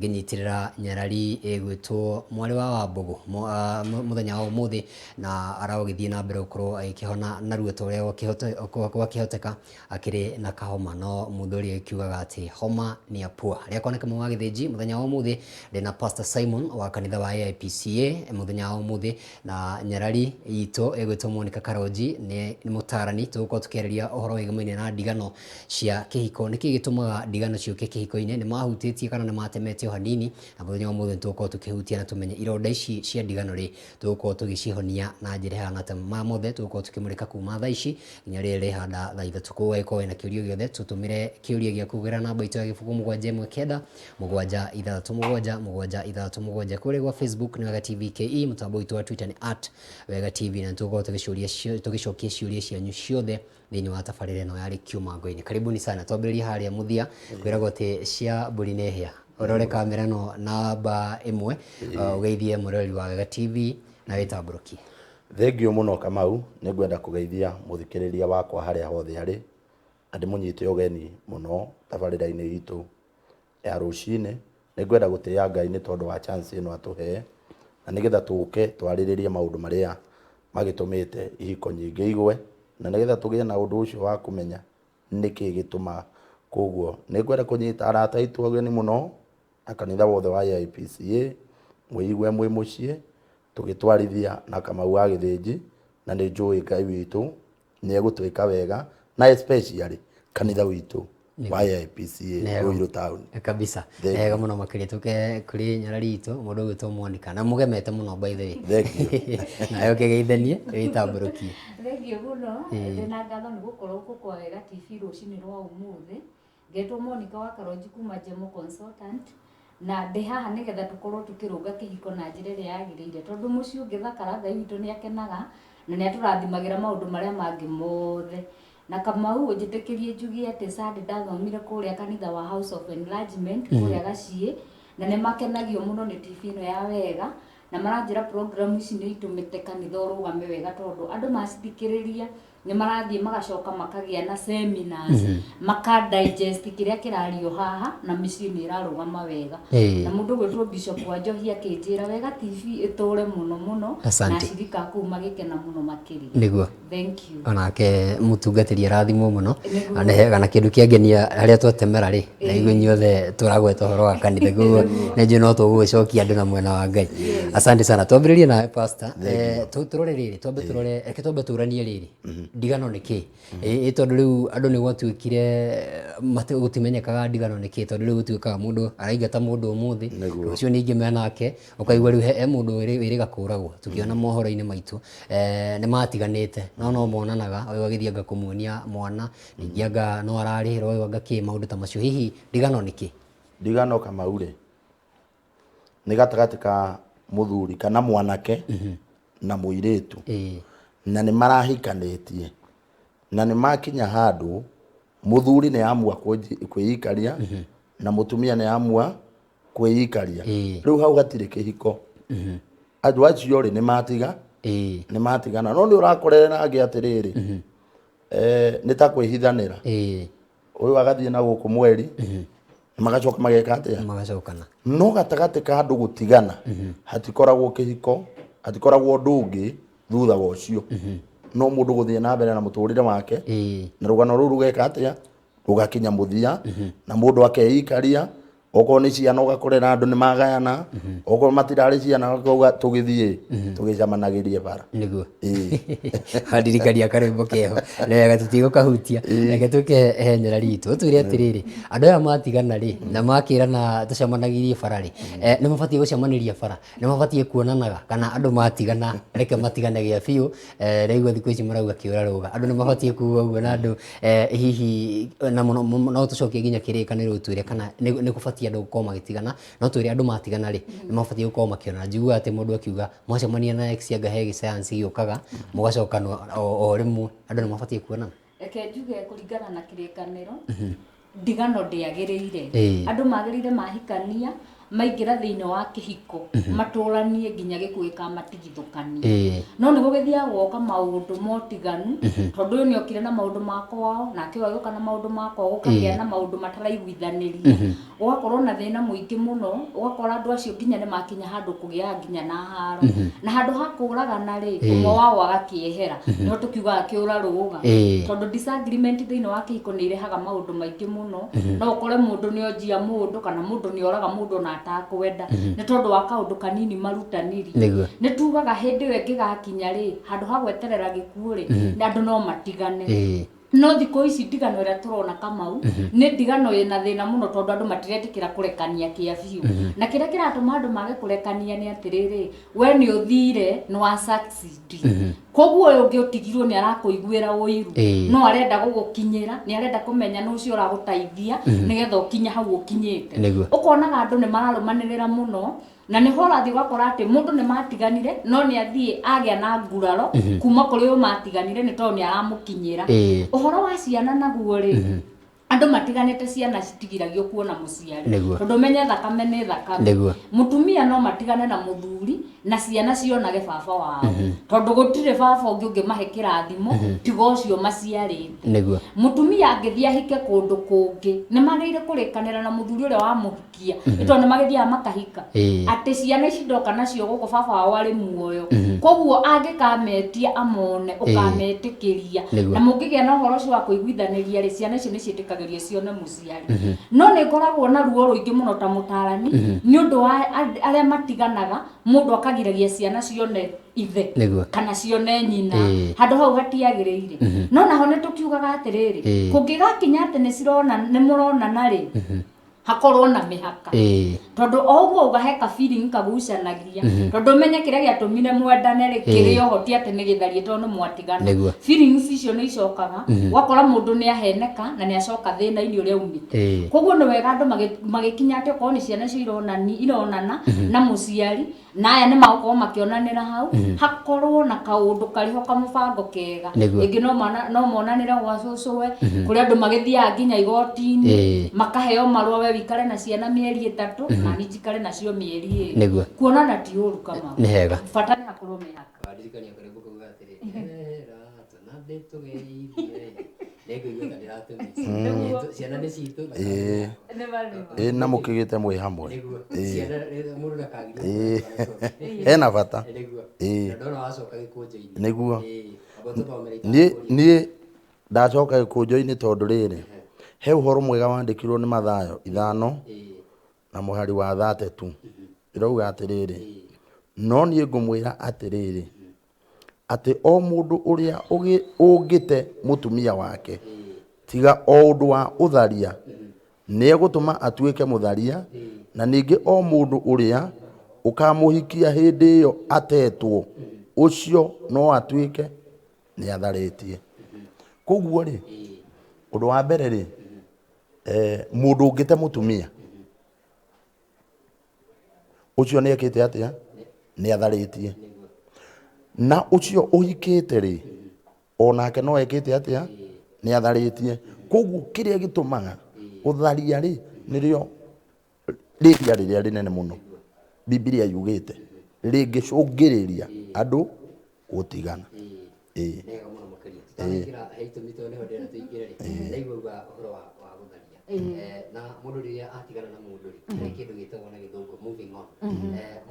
Ngĩnyitĩrĩra nyarari ĩgwĩtwo mwarĩ wa Wambũgũ mũthenya wa ũmũthĩ, na aragĩthiĩ na mbere gũkorwo agĩkĩhona narua ta ũrĩa gwakĩhoteka akĩrĩ na kahoma, no mũthuri akiugaga atĩ homa nĩ ya pua. Rĩakwa nĩ Kamau wa Gĩthĩnji. Mũthenya wa ũmũthĩ ndĩna Pastor Simon wa kanitha wa AIPCA mũthenya wa ũmũthĩ, na nyarari itũ ĩgwĩtwo Monica Karonji nĩ mũtarani. Tũgũkorwo tũkĩarĩria ũhoro wĩgamaine na ndigano cia kĩhiko. Nĩkĩ gĩtũmaga ndigano ciũke kĩhiko-inĩ? Nĩ mahutĩtie kana nĩ matemete o hanini, na mũthenya wa ũmũthĩ nĩ tũgũkorwo tũkĩhutia na tũmenye ironda ici cia ndigano rĩ, tũgũkorwo tũgĩcihonia na njĩra ĩhana atĩa. Maya mothe tũgũkorwo tũkĩmũrĩka kuma thaa ici nginya rĩrĩa rĩhanda thaa 3. Koguo angĩkorwo wĩna kĩũria gĩothe, tũtũmĩre kĩũria gĩaku kũgerera namba itũ ya 0 7 1 9 7 6 7 7 6 7. Kũrĩa gwa Facebook nĩ Wega TV KE, mũtambo witũ wa Twitter nĩ at Wega TV, na nĩ tũgũkorwo tũgĩcokia ciũria cianyu ciothe thĩinĩ wa tabarĩra ĩno ya Kĩũmango-inĩ. Karibuni sana. Twambĩrĩrie harĩa mũthia, kwĩragwo atĩ cia mbũri nĩ hĩa. Ũrore kamera ĩno namba 1, ũgeithie mũroreri wa Wega TV na wĩtambũrũkie. Thengiũ mũno Kamau, nĩ ngwenda kũgeithia mũthikĩrĩria wakwa harĩa hothe arĩ, na ndĩmũnyite ũgeni mũno tabarĩra-inĩ itũ ya rũcinĩ. Nĩ ngwenda gũtĩĩa Ngai nĩ tondũ wa chance ĩno atũhe, na nĩgetha tũke twarĩrĩrie maũndũ marĩa magĩtũmĩte ihiko nyingĩ igwe, na nĩgetha tũgĩe na ũndũ ũcio wa kũmenya nĩkĩ gĩtũmaga. Koguo nĩ ngwenda kũnyita arata aitũ ageni mũno, na kanitha wothe wa AIPCA, mwĩigue mwĩ mũciĩ, tũgĩtwarithia na Kamau wa Gĩthĩnji, na nĩ njũĩ Ngai witũ nĩ egũtwĩka wega, na especially kanitha witũ wa AIPCA Ruiru town. Kabisa. Wega mũno makĩria. Tũke kũrĩ nyarari itũ, mũndũ ũgwĩtwo Monica, na mũgemete mũno by the way. Thank you. Nawe ũkĩgeithanie wĩtambũrũkie. Thengiũ mũno. Ndĩna ngatho nĩ gũkorwo gũkũ kwa Wega TV rũcinĩ rwa ũmũthĩ. Ngetwo Monica wa Karonji kuma Jemo Consultant, na ndĩ haha nĩgetha tũkorwo tũkĩrũnga kĩhiko na njĩra ĩrĩa yagĩrĩire, tondũ mũciĩ ũngĩthakara Ngai witũ nĩ akenaga na nĩ atũrathimagĩra maũndũ marĩa mangĩ mothe. Na Kamau, ũnjĩtĩkĩrie njugie atĩ Sunday ndathomire kũrĩa kanitha wa House of Enlargement kũrĩa Gaciĩ, na nĩ makenagio mũno nĩ TV ĩno ya Wega, na maranjĩra program ici nĩ itũmĩte kanitha ũrũgame wega, tondũ andũ macithikĩrĩria nĩ marathiĩ magacoka makagĩa na seminars, maka digest kĩrĩa kĩrario haha, na mĩciĩ nĩ ĩrarũgama wega. Na mũndũ gwĩtwo Bishop wa Njohi akĩnjĩra Wega TV ĩtũre mũno mũno, na acirika a kũu magĩkena mũno makĩria. Nĩguo. Thank you. Onake mũtungatĩri arathimwo mũno. Na nĩ hega, na kĩndũ kĩangenia harĩa twatemera rĩ, na igue inyuothe tũragweta ũhoro wa kanitha, koguo nĩ njũĩ no tũgũgĩcokia andũ na mwena wa Ngai. Asante sana. Twambĩrĩrie nawe pastor. Tũrore rĩrĩ, twambe tũrore, reke twambe tũranie rĩrĩ, ndigano nĩ kĩ? Ĩ tondũ rĩu andũ nĩ gwatuĩkire gũtimenyekaga ndigano nĩ kĩ, tondũ rĩu gũtuĩkaga mũndũ araingata mũndũ ũmũthĩ, rũciũ ningĩ menake, ũkaigua rĩu he mũndũ wĩrĩga kũragwo. Tũkĩona mohoro-inĩ maitũ nĩ matiganĩte, no no monanaga, ũyũ agĩthiĩ anga kũmuonia mwana, ningĩ anga no ararĩhĩra ũyũ anga kĩ, maũndũ ta macio. Hihi ndigano nĩ kĩ? Ndigano Kamau rĩ, nĩ gatagatĩ ka mũthuri kana mwanake na mũirĩtu, na nĩ marahikanĩtie, na nĩ makinya handũ mũthuri nĩ amua kwĩikaria na mũtumia nĩ amua kwĩikaria. Rĩu hau hatirĩ kĩhiko. Andũ acio rĩ, nĩ matiga, nĩ matigana. No nĩ ũrakorerera angĩ atĩrĩrĩ, nĩ ta kwĩhithanĩra, ũyũ agathiĩ na gũkũ mweri, magacoka mageka atĩa? Magacokana. No gatagatĩ ka andũ gũtigana hatikoragwo kĩhiko, hatikoragwo ũndũ ũngĩ thutha wa ũcio, no mũndũ gũthiĩ na mbere na mũtũrĩre wake, na rũgano rũu rũgeka atĩa? Rũgakinya mũthia, na mũndũ akeikaria. Okorwo nĩ ciana, ũgakorera andũ nĩ magayana. Okorwo matirarĩ ciana, ũkauga tũgĩthiĩ tũgĩcamanagĩrie bara. Nĩguo. Wandirikania karwĩmbo keho. Nĩ wega tũtigũkahutia, reke tũke he nyarari itũ. Ũtwĩre atĩrĩrĩ, andũ aya matigana rĩ, na makĩrana tũcamanagĩrie bara rĩ, nĩ mabatiĩ gũcemanĩria bara, nĩ mabatiĩ kuonanaga, kana andũ matigana reke matigane gĩa biũ? Ndaigua thikũ ici marauga kĩũra rũga, andũ nĩ mabatiĩ kuga ũguo? Na andũ hihi na mũno no tũcokie nginya kĩrĩkanĩro, ũtwĩre kana nĩ gũbatiĩ andũ gũkorwo magĩtigana. No twĩre andũ matigana rĩ, nĩ mabatiĩ gũkorwo makĩonana. Njiguaga atĩ mũndũ akiuga mwacemania na ex anga he gĩcayanci gĩũkaga mũgacokana o rĩmwe. Andũ nĩ mabatiĩ kuonana? Reke njuge kũringana na kĩrĩkanĩro, ndigano ndĩagĩrĩire. Andũ magĩrĩire mahikania, maingĩra thĩinĩ wa kĩhiko, matũranie nginya gĩkuũ gĩkamatigithũkania. No nĩ gũgĩthiaga gũgoka maũndũ motiganu, tondũ ũyũ nĩ okire na maũndũ ma kwao, nake ũyũ agĩũka na maũndũ ma kwao, gũkagĩa na maũndũ mataraiguithanĩria. Ũgakorwo na thĩna mũingĩ mũno, ũgakora andũ acio nginya nĩ makinya handũ kũgĩaga nginya na haro, na handũ ha kũragana rĩ, ũmwe wao agakĩehera, nĩho tũkiugaga kĩũra rũga. Tondũ disagreement thĩinĩ wa kĩhiko nĩ irehaga maũndũ maingĩ mũno. No ũkore mũndũ nĩ onjia mũndũ, kana mũndũ nĩ oraga mũndũ ona atakwenda, nĩ tondũ wa kaũndũ kanini marutanirie. Nĩ tugaga hĩndĩ ĩyo ĩngĩgakinya rĩ, handũ ha gweterera gĩkuũ rĩ, andũ no matigane. No thikũ ici ndigano ĩrĩa tũrona, Kamau, nĩ ndigano ĩna thĩna mũno, tondũ andũ matiretĩkĩra kũrekania kĩa biũ. Na kĩrĩa kĩratũma andũ mage kũrekania nĩ atĩrĩrĩ, we nĩ ũthire, nĩ wa succeed, koguo ũyũ ũngĩ ũtigirwo nĩ arakũiguĩra ũiru. No arenda gũgũkinyĩra, nĩ arenda kũmenya nũ ũcio ũragũteithia nĩgetha ũkinye hau ũkinyĩte. Ũkonaga andũ nĩ mararũmanĩrĩra mũno, na nĩho ũrathiĩ ũgakora atĩ mũndũ nĩ matiganire, no nĩ athiĩ agĩa na nguraro kuma kũrĩ ũyũ matiganire, nĩ tondũ nĩ aramũkinyĩra. Ũhoro wa ciana naguo rĩ, andũ matiganĩte, ciana citigiragio kuona mũciari. Tondũ ũmenye thakame nĩ thakame. Mũtumia no matigane na mũthuri na ciana cionage baba wao, tondũ gũtirĩ baba ũngĩ ũngĩmahe kĩrathimo tiga ũcio maciarĩte. Mũtumia angĩthiĩ ahike kũndũ kũngĩ, nĩ magĩrĩire kũrĩkanĩra na mũthuri ũrĩa wamũhikia, nĩ tondũ nĩ magĩthiaga makahika, atĩ ciana ici ndoka nacio gũkũ, baba wao arĩ muoyo, koguo angĩkametia amone, ũkametĩkĩria. Na mũngĩgĩa na ũhoro ũcio wa kũiguithanĩria rĩ, ciana icio nĩ ciĩtĩkagĩrio cione mũciari. No nĩ ngoragwo na ruo rũingĩ mũno ta mũtarani nĩ ũndũ wa arĩa matiganaga, mũndũ akagiragia ciana cione ithe kana cione nyina. Handũ hau hatiagĩrĩire. No naho nĩ tũkiugaga atĩrĩrĩ, kũngĩgakinya atĩ nĩ cirona, nĩ mũronana rĩ, hakorwo na mĩhaka. Tondũ o ũguo uga he ka feeling kagucanagia, tondũ ũmenye kĩrĩa gĩatũmire mwendane rĩ, kĩrĩ oho, ti atĩ nĩ gĩtharie tondũ nĩ mwatigana. Feelings icio nĩ icokaga, ũgakora mũndũ nĩ aheneka na nĩ acoka thĩna-inĩ ũrĩa aumĩte. Koguo nĩ wega andũ magĩkinya atĩ okorwo nĩ ciana icio ironana na mũciari, na aya nĩ magũkorwo makĩonanĩra hau, hakorwo na kaũndũ karĩho, kamũbango kega. Rĩngĩ no monanĩre gwa cũcũwe, kũrĩa andũ magĩthiaga nginya igoti-inĩ, makaheo marũa, we wĩikare na ciana mĩeri 3, na niĩ njikare nacio mĩeri 2. Kuonana ti ũru, Kamau. Nĩ hega. Bata nĩ hakorwo mĩhaka. Wandirikania karwĩmbo kauga atĩrĩ, "Era tũnambe tũgeithie." Nĩngũigua ta ndĩratũmĩca. Ciana nĩ citũ na Nĩ marĩma. Ĩ, na mũkĩgĩte mwĩ hamwe. Ciana mũndũ ndakagirio. Hena bata. Na ndona wacoka gĩkũnjo-inĩ. Amba tũthomere. Niĩ ndacoka gĩkũnjo-inĩ tondũ rĩrĩ, he ũhoro mwega wandĩkirwo nĩ Mathayo 5 na mũhari wa 32, ĩrauga atĩrĩrĩ, no niĩ ngũmwĩra atĩrĩrĩ, atĩ o mũndũ ũrĩa ũngĩte mũtumia wake tiga o ũndũ wa ũtharia, nĩ egũtũma atuĩke mũtharia, na ningĩ o mũndũ ũrĩa ũkamũhikia hĩndĩ ĩyo atetwo, ũcio no atuĩke nĩ atharĩtie. Koguo rĩ, ũndũ wa mbere rĩ, mũndũ ũngĩte mũtumia ũcio nĩ ekĩte atĩa? Nĩ atharĩtie. Na ũcio ũhikĩte rĩ, onake no ekĩte atĩa? Nĩ atharĩtie. Koguo kĩrĩa gĩtũmaga ũtharia rĩ, nĩrĩo rĩhia rĩrĩa rĩnene mũno Bibilia yugĩte rĩngĩcũngĩrĩria andũ gũtigana. Nĩ wega mũno makĩria. Tutanaingĩra he itũmi, tondũ nĩho ndĩrenda tũingĩre rĩ, ndaigua uga ũhoro wa gũtharia. Na mũndũ rĩrĩa atigana na mũndũ rĩ, harĩ kĩndũ gĩtagwo na gĩthũngũ moving on.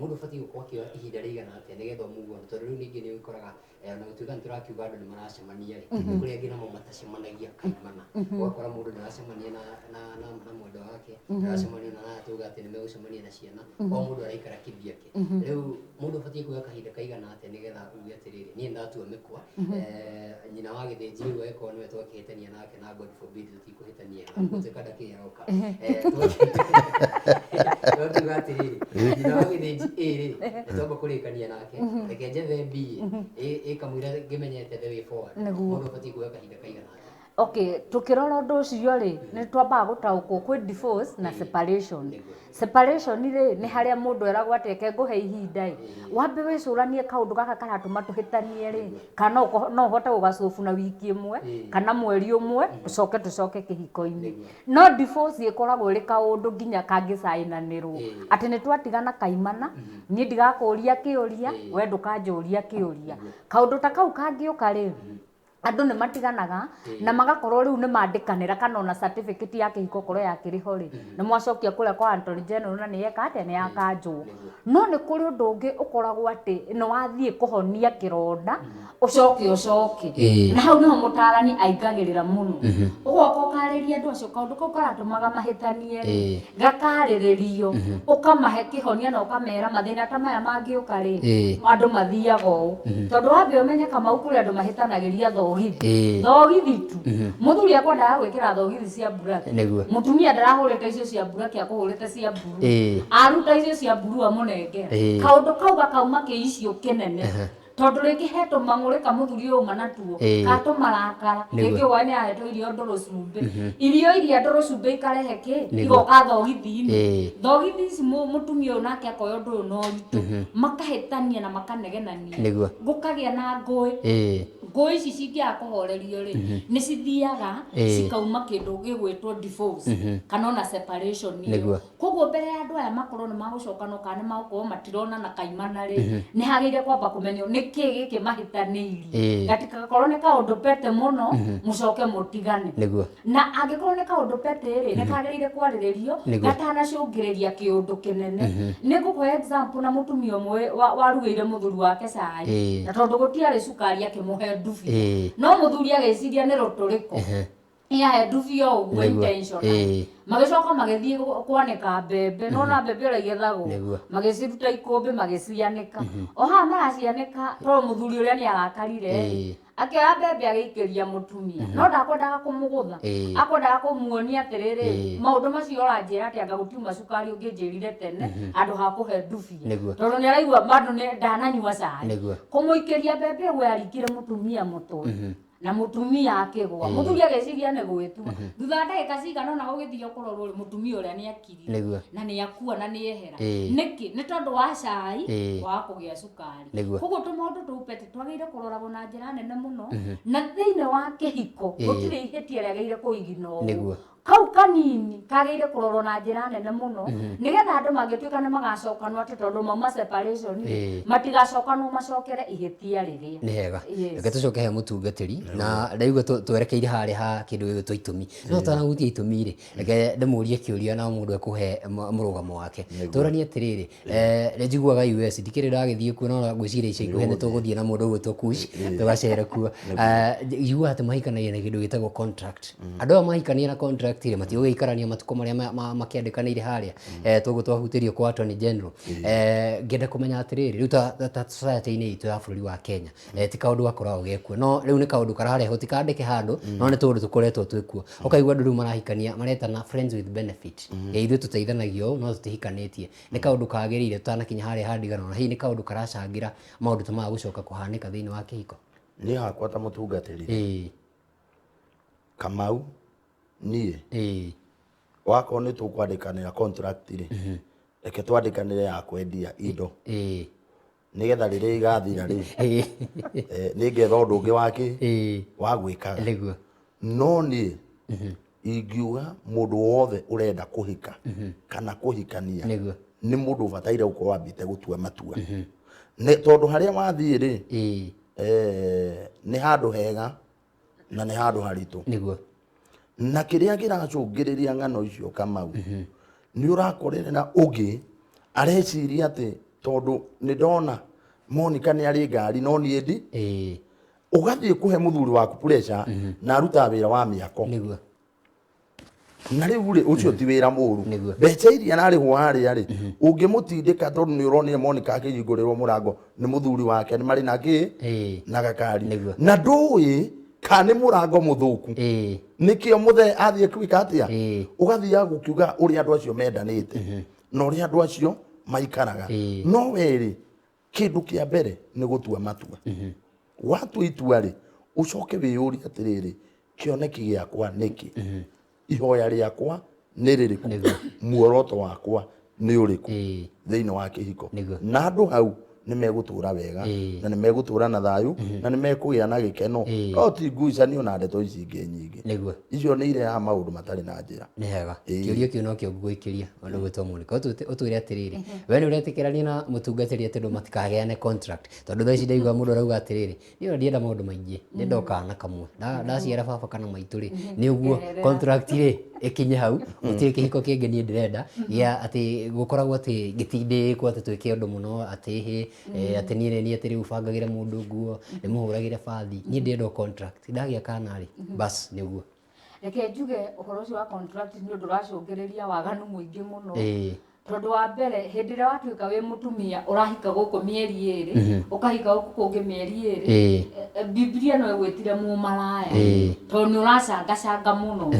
Mũndũ ũbatiĩ gũkorwo akĩoya ihinda rĩigana atĩa nĩgetha move on? Tondũ rĩu ningĩ nĩ ũkoraga, ona gũtuĩka nĩ tũrakiuga andũ nĩ maracemania rĩ, nĩ kũrĩ angĩ namo matacemanagia kaimana. Ũgakora mũndũ ndaracemania na mwendwa wake, ndaracemania na aya tuga atĩ nĩ megũcemania na ciana, o mũndũ araikara kivyake. Rĩu mũndũ ũbatiĩ kuoya kahinda kaigana atĩa nĩgetha uge atĩrĩrĩ, niĩ ndatua mĩkwa, nyina wa gĩthĩnji rĩu agĩkorwo nĩwe twakĩhĩtania nake, na God forbid tũtikũhĩtania, na gũtuĩka ndakĩrĩ aroka, twakiuga atĩrĩrĩ, nyina wa gĩthĩnji ĩ rĩ, nĩtwamba kũrĩkania nake, reke njethe mbia ĩkamũira ngĩmenyete the way forward. Mũndũ ũbatiĩ kuoya kahinda kaigana atĩa? Okay, tukirora ũndũ ũcio rĩ, nĩ twambaga gũtaũkwo kwĩ divorce na separation. Separation rĩ, nĩ harĩa mũndũ eragwo atĩ reke ngũhe ihinda ĩ, wambe wĩcũranie kaũndũ gaka karatũma tũhĩtanie rĩ, kana no ũhote gũgacobu na wiki 1 kana mweri 1, tũcoke tũcoke kĩhiko-inĩ. No divorce ĩkoragwo ĩrĩ kaũndũ nginya kangĩcainanĩrwo, atĩ nĩ twatigana kaimana, niĩ ndigakũria kĩũria, we ndũkanjũria kĩũria. Kaũndũ ta kau kangĩũka rĩ, Andũ nĩ matiganaga na magakorwo rĩu nĩ mandĩkanĩra, kana ona certificate ya kĩhiko korwo yakĩrĩ ho rĩ, nĩ mwacokia kũrĩa kwa Attorney General na nĩ yeka atĩa, nĩ yakanjwo. No nĩ kũrĩ ũndũ ũngĩ ũkoragwo atĩ nĩ wathiĩ kũhonia kĩronda, ũcoke ũcoke. Na hau nĩho mũtarani aingagĩrĩra mũno. Ũgoka ũkarĩria andũ acio kaũndũ kau karatũmaga mahĩtanie rĩ, gakarĩrĩrio, ũkamahe kĩhonia na ũkamera mathĩna ta maya mangĩũka rĩ, andũ mathiaga ũũ. Tondũ wambe ũmenye Kamau, kũrĩ andũ mahĩtanagĩria thogithi. Thogithi tu. Mũthuri akwendaga gwĩkĩra thogithi cia mburaki. Mũtumia ndarahũrĩte icio cia mburaki, akũhũrĩte cia mburu. Aruta icio cia mburu amũnengera. Kaũndũ kau gakauma kĩ issue kĩnene. Tondũ rĩngĩ he tũmang'ũrĩ kamũthuri ũyũ auma natuo, ka tũmarakara. Rĩngĩ ũgakora nĩ ahetwo irio ndũrũ cumbĩ. Irio iria ndũrũ cumbĩ ikarehe kĩ? Igoka thogithi-inĩ. Thogithi ici mũtumia ũyũ nake akoya ũndũ ũyũ na ũritũ. Makahĩtania na makanegenania. Gũkagĩa na ngũĩ. Ngũĩ ici cingĩaga kũhorerio rĩ, nĩ cithiaga cikauma kĩndũ gĩgwĩtwo divorce kana ona separation ĩyo. Koguo mbere ya andũ aya makorwo nĩ magũcokana kana nĩ magũkorwo matironana kaimana rĩ, nĩ hagĩrĩire kwamba kũmenywo nĩ kĩ gĩkĩ mahĩtanĩirie. Gatigakorwo nĩ kaũndũ pete mũno, mũcoke mũtigane. Na angĩkorwo nĩ kaũndũ pete rĩ, nĩ kagĩrĩire kwarĩrĩrio gatanacũngĩrĩria kĩũndũ kĩnene. Nĩ ngũkũhe example na mũtumia ũmwe warugĩire mũthuri wake cai, na tondũ gũtiarĩ cukari akĩmũhe ndubia. No mũthuri agĩciria nĩ rũtũrĩko. Nĩahe ndubia o ũguo intentionally. Magĩcoka magĩthiĩ kwanĩka mbembe, nĩwona mbembe ũrĩa igethagwo, magĩciruta ikũmbĩ magĩcianĩka. O haha maracianĩka tondũ mũthuri ũrĩa nĩ arakarire rĩ, akĩoya mbembe agĩikĩria mũtumia. No ndakwendaga kũmũgũtha, akwendaga kũmuonia atĩrĩrĩ, maũndũ macio ũranjĩra atĩ anga gũtiuma cukari ũngĩnjĩrire tene handũ ha kũhe ndubia. Tondũ nĩ araigua bado ndananyua cai. Kũmũikĩria mbembe ũguo yaringire mũtumia mũtwe. Na mũtumia akĩgwa. Mũthuri agĩciria nĩ gwĩtua. Thutha wa ndagĩka cigana ũna gũgĩthiĩ kũrorwo rĩ, mũtumia ũrĩa nĩ akirire. Na nĩ akua na nĩ ehera. Nĩkĩ? Nĩ tondũ wa cai wa kũgĩa cukari. Koguo tũmaũndũ tũu pete twagĩrĩire kũroragwo na njĩra nene mũno. Na thĩinĩ wa kĩhiko gũtirĩ ihĩtia rĩagĩrĩire kũiginwo. Kau kanini kagĩrĩire kũrorwo na njĩra nene mũno, nĩgetha andũ mangĩtuĩka nĩ magacokanwo atĩ tondũ mauma separation rĩ, matigacokanwo macokere ihĩtia rĩrĩa. Nĩ hega. Reke tũcoke he mũtungatĩri, na ndaigua twerekeire harĩa ha kĩndũ gĩgwĩtwo itũmi. No tũtanahutia itũmi rĩ, reke ndĩmũrie kĩũria na mũndũ ekũhe mũrũgamo wake. Tũranie atĩrĩrĩ, nĩ njiguaga US, ndikĩrĩ ndagĩthiĩ kuo, no ngwĩciria ica ikuhĩ nĩ tũgũthiĩ na mũndũ ũgwĩtwo Kush, tũgacere kuo. Njiguaga atĩ mahikanagia na kĩndũ gĩtagwo contract. Andũ aya mahikania na contract rĩ, matigũgĩikarania matukũ marĩa makĩandĩkanĩire harĩa. Toguo twahutĩrio kwa Attorney General. Ngĩenda kũmenya atĩrĩrĩ, rĩu ta society-inĩ itũ ya bũrũri wa Kenya, ti kaũndũ gakoragwo gekuo, no rĩu nĩ kaũndũ kararehwo, ti kandĩke handũ, no nĩ tũũndũ tũkoretwo twĩkuo. Ũkaigua andũ rĩu marahikania maretana friends with benefit. Ithuĩ tũteithanagia ũũ no tũtihikanĩtie. Nĩ kaũndũ kagĩrĩire tũtanakinya harĩa ha ndigano, na hihi nĩ kaũndũ karacangĩra maũndũ ta maya gũcoka kũhanĩka thĩinĩ wa kĩhiko? Niĩ hakwa ta mũtungatĩri, Kamau, niĩ wakorwo nĩ tũkwandĩkanĩra contract rĩ, reke twandĩkanĩre ya kwendia indo, nĩgetha rĩrĩa igathira rĩ, nĩ ngetha ũndũ ũngĩ wa kĩ wa gwĩkaga. No niĩ ingiuga mũndũ wothe ũrenda kũhika kana kũhikania nĩ mũndũ ũbataire gũkorwo ambĩte gũtua matua, nĩ tondũ harĩa wathiĩ rĩ, nĩ handũ hega na nĩ handũ haritũ. Na kĩrĩa kĩracũngĩrĩria ng'ano icio Kamau, nĩ ũrakorerera ũngĩ areciria atĩ tondũ nĩ ndona Monica nĩ arĩ ngari no niĩ ndi, ũgathiĩ kũhe mũthuri waku pressure na arutaga wĩra wa mĩako. Na rĩu rĩ, ũcio ti wĩra mũru. Mbeca iria ararĩhwo harĩa rĩ, ũngĩmũtindĩka tondũ nĩ ũronire Monica akĩhingũrĩrwo mũrango nĩ mũthuri wake, nĩ marĩ na kĩ na gakari, na ndũĩ kana nĩ mũrango mũthũku, nĩkĩo mũthee athiĩ gwĩka atĩa, ũgathiaga gũkiuga ũrĩa andũ acio mendanĩte na ũrĩa andũ acio maikaraga. No werĩ, kĩndũ kĩa mbere nĩ gũtua matua. Watua itua rĩ, ũcoke wĩyũrie atĩrĩrĩ, kĩoneki gĩakwa nĩkĩ? Ihoya rĩakwa nĩ rĩrĩkũ? Muoroto wakwa nĩ ũrĩkũ thĩinĩ wa kĩhiko? Na andũ hau Nĩ megũtũra wega Ĩĩ. na nĩ megũtũra na thayũ na nĩ mekũgĩa na gĩkeno. Ĩĩ. No ti ngucanio na ndeto ici ingĩ nyingĩ. Icio nĩ irehaga maũndũ matarĩ na njĩra. Nĩ hega. Ĩĩ. Kĩũria kĩu nokĩo ngũgũikĩria ũndũ gwĩtwo Monica. Ũtwĩre atĩrĩrĩ, we nĩ ũretĩkĩrania na mũtungatĩri atĩ andũ matikaheane contract? Tondũ thaa ici ndaigua mũndũ arauga atĩrĩrĩ, niĩ ona ndienda maũndũ maingĩ, ndĩrenda o kana kamwe. Ndaciara baba kana maitũ rĩ, nĩ ũguo Ngeherera. Contract rĩ ĩkinye hau, gũtirĩ kĩhiko kĩngĩ niĩ ndĩrenda gĩa atĩ gũkoragwo atĩ ngĩtindĩkwo atĩ twĩke ũndũ mũno atĩ hĩ, atĩ niĩ nĩ niĩ atĩ rĩu bangagĩre mũndũ nguo, ndĩmũhũragĩre bathi. Niĩ ndĩrenda o contract. Ndagĩa kana rĩ, bas nĩ ũguo. Reke njuge ũhoro ũcio wa contract nĩ ũndũ ũracũngĩrĩria waganu mũingĩ mũno. Tondũ wa mbere, hĩndĩ ĩrĩa watuĩka wĩ mũtumia, ũrahika gũkũ mĩeri 2, ũkahika gũkũ kũngĩ mĩeri 2, Bibilia no ĩgwĩtire mũmaraya, tondũ nĩ ũracangacanga mũno.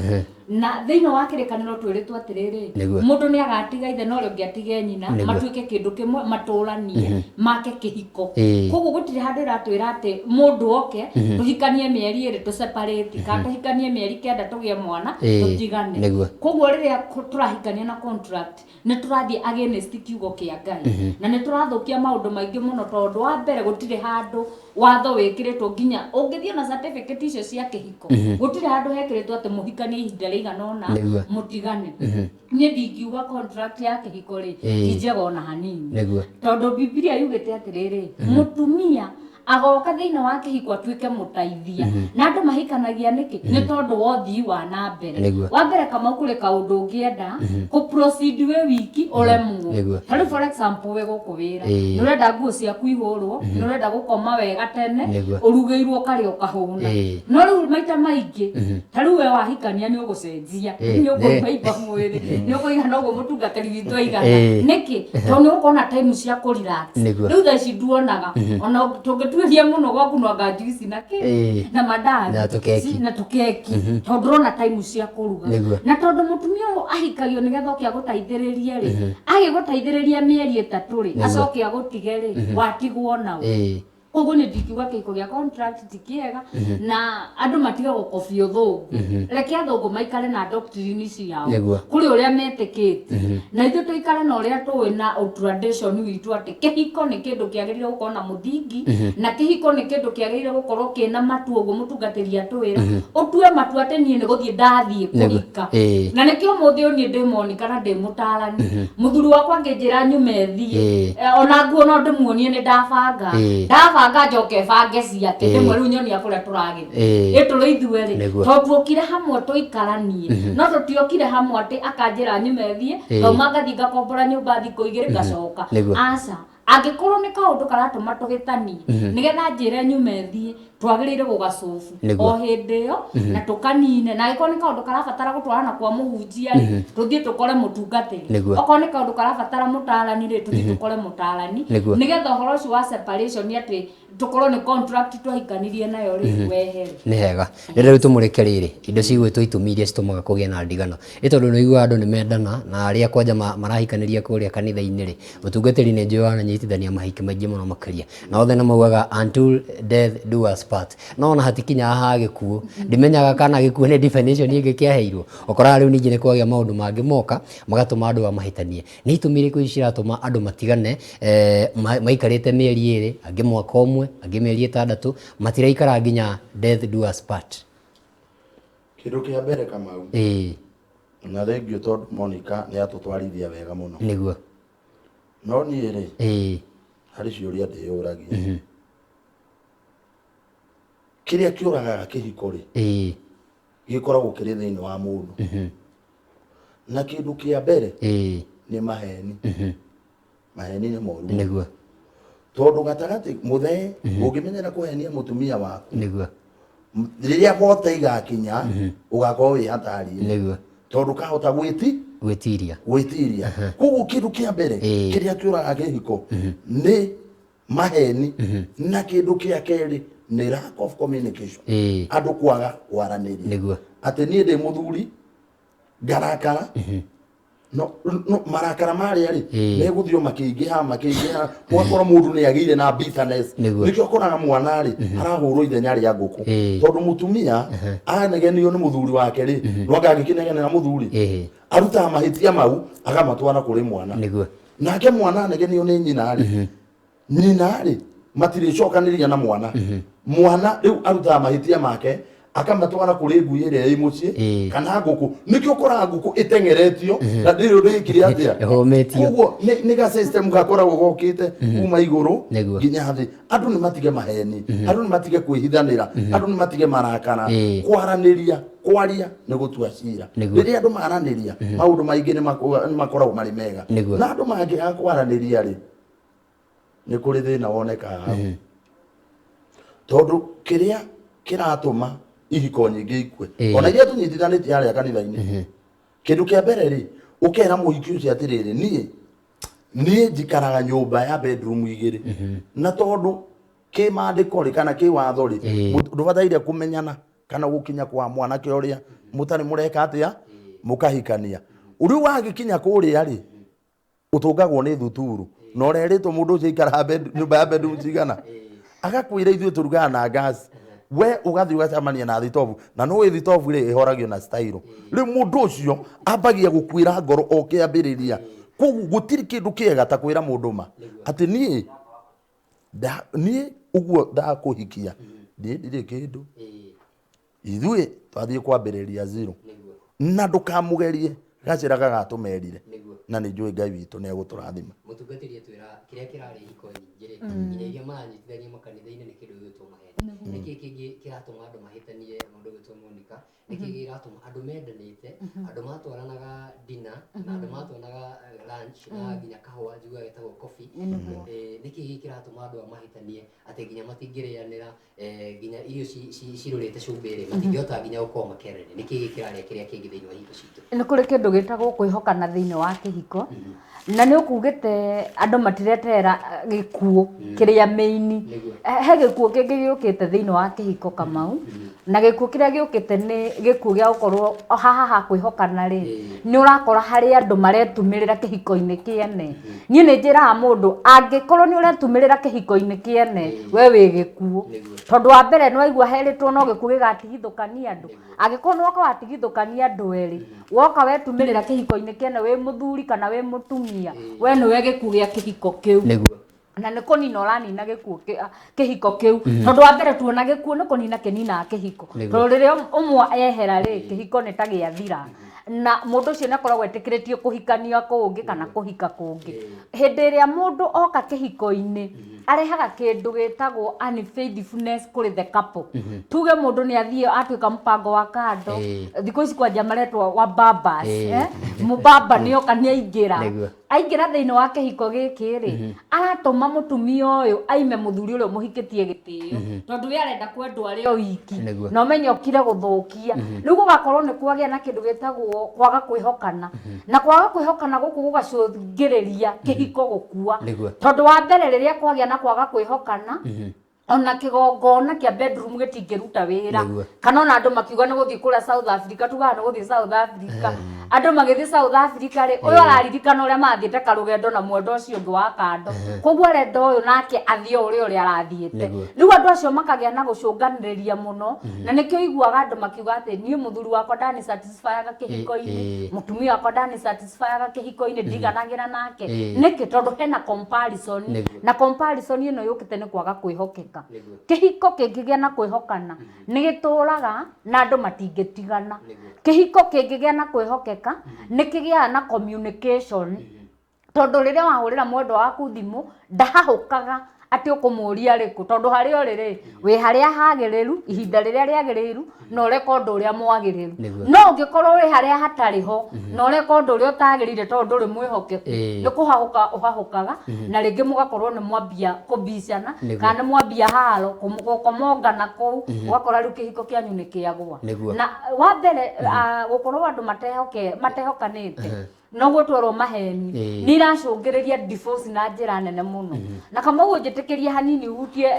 Na thĩinĩ wa kĩrĩkanĩro twĩrĩtwo atĩrĩrĩ, mũndũ nĩ agatiga ithe na ũrĩa ũngĩ atige nyina, matuĩke kĩndũ kĩmwe, matũranie, make kĩhiko. Koguo gũtirĩ handũ ĩratwĩra atĩ mũndũ oke, tũhikanie mĩeri 2 tũseparate, kana tũhikanie mĩeri 9 tũgĩe mwana, tũtigane. Koguo rĩrĩa tũrahikania na contract, nĩ tũrathiĩ against kiugo kĩa Ngai. Na nĩ tũrathũkia maũndũ maingĩ mũno, tondũ wa mbere gũtirĩ handũ watho wĩkĩrĩtwo, nginya ũngĩthiĩ na certificate icio cia kĩhiko, gũtirĩ handũ hekĩrĩtwo atĩ mũhikanie ihinda rĩigana ũna, mũtigane. Niĩ ndingiuga contract ya kĩhiko rĩ, ti njega ona hanini. Tondũ Bibilia yugĩte atĩrĩrĩ, mũtumia agoka thĩinĩ wa kĩhiko atuĩke mũteithia. Na andũ mahikanagia nĩkĩ? Nĩ tondũ wa ũthii wa na mbere. Wa mbere, Kamau, kũrĩ kaũndũ ũngĩenda kũ proceed wĩ wiki ũremwo. Ta rĩu for example, wĩ gũkũ wĩra, nĩ ũrenda nguo ciaku ihũrwo, nĩ ũrenda gũkoma wega tene, ũrugĩirwo ũkarĩa ũkahũna. No rĩu maita maingĩ, ta rĩu we wahikania nĩ ũgũcenjia, nĩ ũkũimba mwĩrĩ, nĩ ũkũigana ũguo mũtungatĩri witũ aigana. Nĩkĩ? Tondũ nĩ ũgũkorwo na time cia kũ relax. Rĩu thaa ici nduonaga ona tũngĩtuĩria mũno gwaku no anga juice na kĩ na mandathi Na tũkeki. Na tũkeki, tondũ ndũrona time cia kũruga. Na tondũ mũtumia ũyũ ahikagio nĩgetha oke agũteithĩrĩrie rĩ, agĩgũteithĩrĩria mĩeri 3 rĩ, acoke agũtige rĩ, watigwo nao. Koguo nĩ ndingiuga kĩhiko gĩa contract ti kĩega, na andũ matige gũkobia ũthũngũ. Reke athũngũ maikare na doctrine ciao, kũrĩ ũrĩa metĩkĩtie, na ithuĩ tũikare na ũrĩa tũĩ na tradition witũ, atĩ kĩhiko nĩ kĩndũ kĩagĩrĩire gũkorwo na mũthingi, na kĩhiko nĩ kĩndũ kĩagĩrĩire gũkorwo kĩna matu, ũguo mũtungatĩri atwĩra ũtue matua atĩ niĩ nĩ gũthiĩ ndathiĩ kũhika. Na nĩkĩo ũmũthĩ ũyũ niĩ ndĩ Monica na ndĩ mũtarani. Mũthuri wakwa angĩnjĩra nyume thiĩ, ona nguo no ndĩmuonie nĩ ndabanga, ndabanga njoke bange ciake, ndĩmwe rĩu nyonia kũrĩa tũragĩthiĩ. Ĩ tũrĩ ithuerĩ, tondũ tuokire hamwe tũikaranie, no tũtiokire hamwe atĩ akanjĩra nyume thiĩ, ngauma ngathiĩ ngakombora nyũmba thikũ 2 ngacoka. Aca, angĩkorwo nĩ kaũndũ karatũma tũhĩtanie, nĩgetha njĩre nyume thiĩ, twagĩrĩire gũgacobu o hĩndĩ ĩyo na tũkanine. Na angĩkorwo nĩ kaũndũ karabatara gũtwarana kwa mũhunjia rĩ, tũthiĩ tũkore mũtungatĩri. Okorwo nĩ kaũndũ karabatara mũtarani rĩ, tũthiĩ tũkore mũtarani, nĩgetha ũhoro ũcio wa separation, atĩ tũkorwo nĩ contract twahikanirie nayo rĩ, wehere. Nĩ hega. Rĩrĩa rĩu tũmũrĩke rĩrĩ, indo cigwĩtwo itũmi iria citũmaga kũgĩe na ndigano. Ĩ tondũ nĩ ũiguaga andũ nĩ mendana, na arĩa kwanja marahikanĩria kũrĩa kanitha-inĩ rĩ, mũtungatĩri nĩ njũĩ wananyitithania mahiki maingĩ mũno makĩria. Na othe nĩ maugaga until death do us part. No ona hatikinyaga ha gĩkuũ. Ndimenyaga kana gĩkuũ nĩ definition ĩngĩ kĩaheirwo. Ũkoraga rĩu ningĩ nĩ kwagĩa maũndũ mangĩ moka, magatũma andũ aya mahĩtanie. Nĩ itũmi irĩkũ ciratũma andũ matigane, maikarĩte mĩeri 2, angĩ mwaka ũmwe, angĩ mĩeri 6, matiraikara nginya death do us part? Kĩndũ kĩa mbere, Kamau, na thengiũ tondũ Monica nĩ atũtwarithia wega mũno. No niĩ rĩ, harĩ ciũria ndĩyũragia. Kĩrĩa kĩũragaga kĩhiko rĩ, gĩkoragwo kĩrĩ thĩinĩ wa mũndũ. Na kĩndũ kĩa mbere nĩ maheni. Maheni nĩ moru. Tondũ gatagatĩ mũthee ũngĩmenyera kũhenia mũtumia waku, rĩrĩa bota igakinya ũgakorwo wĩ hatari-inĩ. Tondũ kahota gwĩti Gwĩtiria. Gwĩtiria. Koguo kĩndũ kĩa mbere kĩrĩa kĩũragaga kĩhiko nĩ maheni, na kĩndũ kĩa kerĩ nĩ lack of communication, andũ kwaga kwaranĩria, atĩ niĩ ndĩ mũthuri ngarakara, no marakara marĩa rĩ, megũthiĩ o makĩingĩha makĩingĩha, ũgakora mũndũ nĩ agĩire na bitterness. Nĩkĩo ũkoraga mwana rĩ arahũrwo ithenya rĩa ngũkũ, tondũ mũtumia anegenio nĩ mũthuri wake rĩ, no anga angĩkĩnegenera mũthuri, arutaga mahĩtia mau akamatwara kũrĩ mwana. Nake mwana anegenio nĩ nyina rĩ. Nyina rĩ, matirĩcokanĩria na mwana. Mwana rĩu arutaga mahĩtia make akamatwara kũrĩ ngui ĩrĩa ĩ mũciĩ kana ngũkũ. Nĩkĩo ũkoraga ngũkũ ĩteng'eretio na ndĩrĩ ũndũ ĩkire atĩa. Ĩhũmĩtio. Koguo nĩ ga system gakoragwo gokĩte kuma igũrũ Nĩguo. nginya thĩ. Andũ nĩ matige maheni, andũ nĩ matige kwĩhithanĩra, andũ nĩ matige marakara. Kwaranĩria, kwaria nĩ gũtua cira. Nĩguo. Rĩrĩa andũ maranĩria, maũndũ maingĩ nĩ makoragwo marĩ mega. Nĩguo. Na andũ mangĩaga kwaranĩria rĩ, nĩ kũrĩ thĩna wonekaga hau. Tondũ kĩrĩa kĩratũma ihiko nyingĩ ikue, ona iria tũnyitithanĩtie harĩa kanitha-inĩ, kĩndũ kĩa mbere rĩ, ũkera mũhiki ũcio atĩrĩrĩ, niĩ njikaraga nyũmba ya bedroom igĩrĩ, na tondũ kĩmandĩko rĩ kana kĩwatho rĩ, ndũbataire kũmenyana kana gũkinya kwa mwanake ũrĩa mũtarĩ mũreka atĩa, mũkahikania. Rĩu wagĩkinya kũrĩa rĩ, ũtũngagwo nĩ thuturu, na ũrerĩtwo mũndũ ũcio aikaraga nyũmba ya bedroom cigana, agakwĩra ithuĩ tũrugaga na gas, we ũgathiĩ ũgacemania na thitobu, na nĩũĩ thitobu rĩ ĩhoragio na style. Rĩu mũndũ ũcio ambagia gũkuĩra ngoro o kĩambĩrĩria. Koguo gũtirĩ kĩndũ kĩega ta kwĩra mũndũ ma atĩ niĩ ũguo ndakũhikia, niĩ ndirĩ kĩndũ, ithuĩ twathiĩ kwambĩrĩria zero, na ndũkamũgerie gacĩra gagatũmerire, na nĩ njũĩ Ngai witũ nĩ egũtũrathima. Mũtungatĩri atwĩra kĩrĩa kĩrarĩ ihiko nyingĩ rĩ, nginya iria maranyitithania makanitha-inĩ nĩ kĩndũ gĩgwĩtwo maheni. Nĩkĩ kĩngĩ kĩratũma andũ mahĩtanie mũndũ ũgwĩtwo Monica? Nĩkĩ kĩratũma andũ mendanĩte, andũ matwaranaga dinner, na andũ matwaranaga lunch, na nginya kahũa njiguaga getagwo coffee. Nĩkĩ gĩkĩ kĩratũma andũ aya mahĩtanie atĩ nginya matingĩrĩanĩra, nginya irio cirũrĩte cumbĩ rĩ, matingĩhota nginya gũkorwo makĩaranĩria? Nĩkĩ gĩkĩ kĩrarĩa kĩrĩa kĩngĩ thĩinĩ wa ihiko citũ? Nĩ kũrĩ kĩndũ gĩtagwo kwĩhokana thĩinĩ wa kĩhiko, na nĩ ũkugĩte andũ matireterera gĩkuũ kĩrĩa mĩini. He gĩkuũ kĩngĩ gĩũkĩte thĩinĩ wa kĩhiko Kamau, na gĩkuũ kĩrĩa gĩũkĩte nĩ gĩkuũ gĩa gũkorwo haha ha kwĩhokana rĩ, nĩ ũrakora harĩ andũ maretumĩrĩra kĩhiko-inĩ kĩene. Niĩ nĩ njĩraga mũndũ angĩkorwo nĩ ũretumĩrĩra kĩhiko-inĩ kĩene, we wĩ gĩkuũ. Tondũ wa mbere nĩ waigua herĩtwo no gĩkuũ gĩgatigithũkania andũ. Angĩkorwo nĩ woka watigithũkania andũ erĩ, woka wetumĩrĩra kĩhiko-inĩ kĩene wĩ mũthuri kana wĩ mũtumia, we nĩwe gĩkuũ gĩa kĩhiko kĩu. Na nĩ kũnina ũranina gĩkuũ kĩhiko kĩu. Tondũ wa mbere tuona gĩkuũ nĩ kũnina kĩninaga kĩhiko. Tondũ rĩrĩa ũmwe ehera rĩ, kĩhiko nĩ ta gĩathira. Na mũndũ ũcio nĩ akoragwo etĩkĩrĩtio kũhikania kũngĩ kana kũhika kũngĩ. Hĩndĩ ĩrĩa mũndũ oka kĩhiko-inĩ, arehaga kĩndũ gĩtagwo unfaithfulness kũrĩ the couple. Tuge mũndũ nĩ athiĩ atuĩka mũbango wa kando, thikũ ici kwanja maretwo wa babas, Mũbaba nĩ oka nĩ aingĩra. Aingĩra thĩinĩ wa kĩhiko gĩkĩ rĩ, aratũma mũtumia ũyũ aime mũthuri ũrĩa ũmũhikĩtie gĩtĩo, tondũ we arenda kwendwo arĩ o wiki, na ũmenye okire gũthũkia. Rĩu gũgakorwo nĩ kwagĩa na kĩndũ gĩtagwo kwaga kwĩhokana, na kwaga kwĩhokana gũkũ gũgacũngĩrĩria kĩhiko gũkua. Tondũ wa mbere rĩrĩa kwagĩa na kwaga kwĩhokana, ona kĩgongona kĩa bedroom gĩtingĩruta wĩra. Kana ona andũ makiuga nĩ gũthiĩ kũrĩa South Africa, tugaga nĩ gũthiĩ South Africa. Andũ magĩthiĩ South Africa rĩ, ũyũ araririkana ũrĩa mathiĩte karũgendo na mwendo ũcio ũngĩ wa kando. Koguo arenda ũyũ nake athiĩ o ũrĩa ũrĩa arathiĩte. Rĩu andũ acio makagĩa na gũcũnganĩrĩria mũno, na nĩkĩo ũiguaga andũ makiuga atĩ niĩ mũthuri wakwa ndani satisfyaga kĩhiko-inĩ, mũtumia wakwa ndani satisfyaga kĩhiko-inĩ, ndiganagĩra nake. Nĩkĩ? Tondũ hena comparison. Na comparison ĩno yũkĩte nĩ kwaga kwĩhokeka. Kĩhiko kĩngĩgĩa na kwĩhokana, nĩ gĩtũraga na andũ matingĩtigana. Kĩhiko kĩngĩgĩa na kwĩhokeka, nĩ kĩgĩaga na communication. Tondũ rĩrĩa wahũrĩra mwendwa waku thimũ, ndahahũkaga atĩ ũkũmũria rĩkũ, tondũ harĩa ũrĩ rĩ, wĩ harĩa hagĩrĩru, ihinda rĩrĩa rĩagĩrĩru, na ũreka ũndũ ũrĩa mwagĩrĩru. No ũngĩkorwo wĩ harĩa hatarĩ ho, na ũreka ũndũ ũrĩa ũtagĩrĩire tondũ ndũrĩ mwĩhokeku, nĩ kũhahũka ũhahũkaga, na rĩngĩ mũgakorwo nĩ mwambia kũbicana, kana nĩ mwambia haro, gũkomongana kũu, ũgakora rĩu kĩhiko kĩanyu nĩ kĩagũa. Na wa mbere, gũkorwo andũ matehokanĩte, noguo twerwo maheni, nĩ iracũngĩrĩria divorce na njĩra nene mũno. Na kama ũguo njĩtĩkĩrie hanini hutie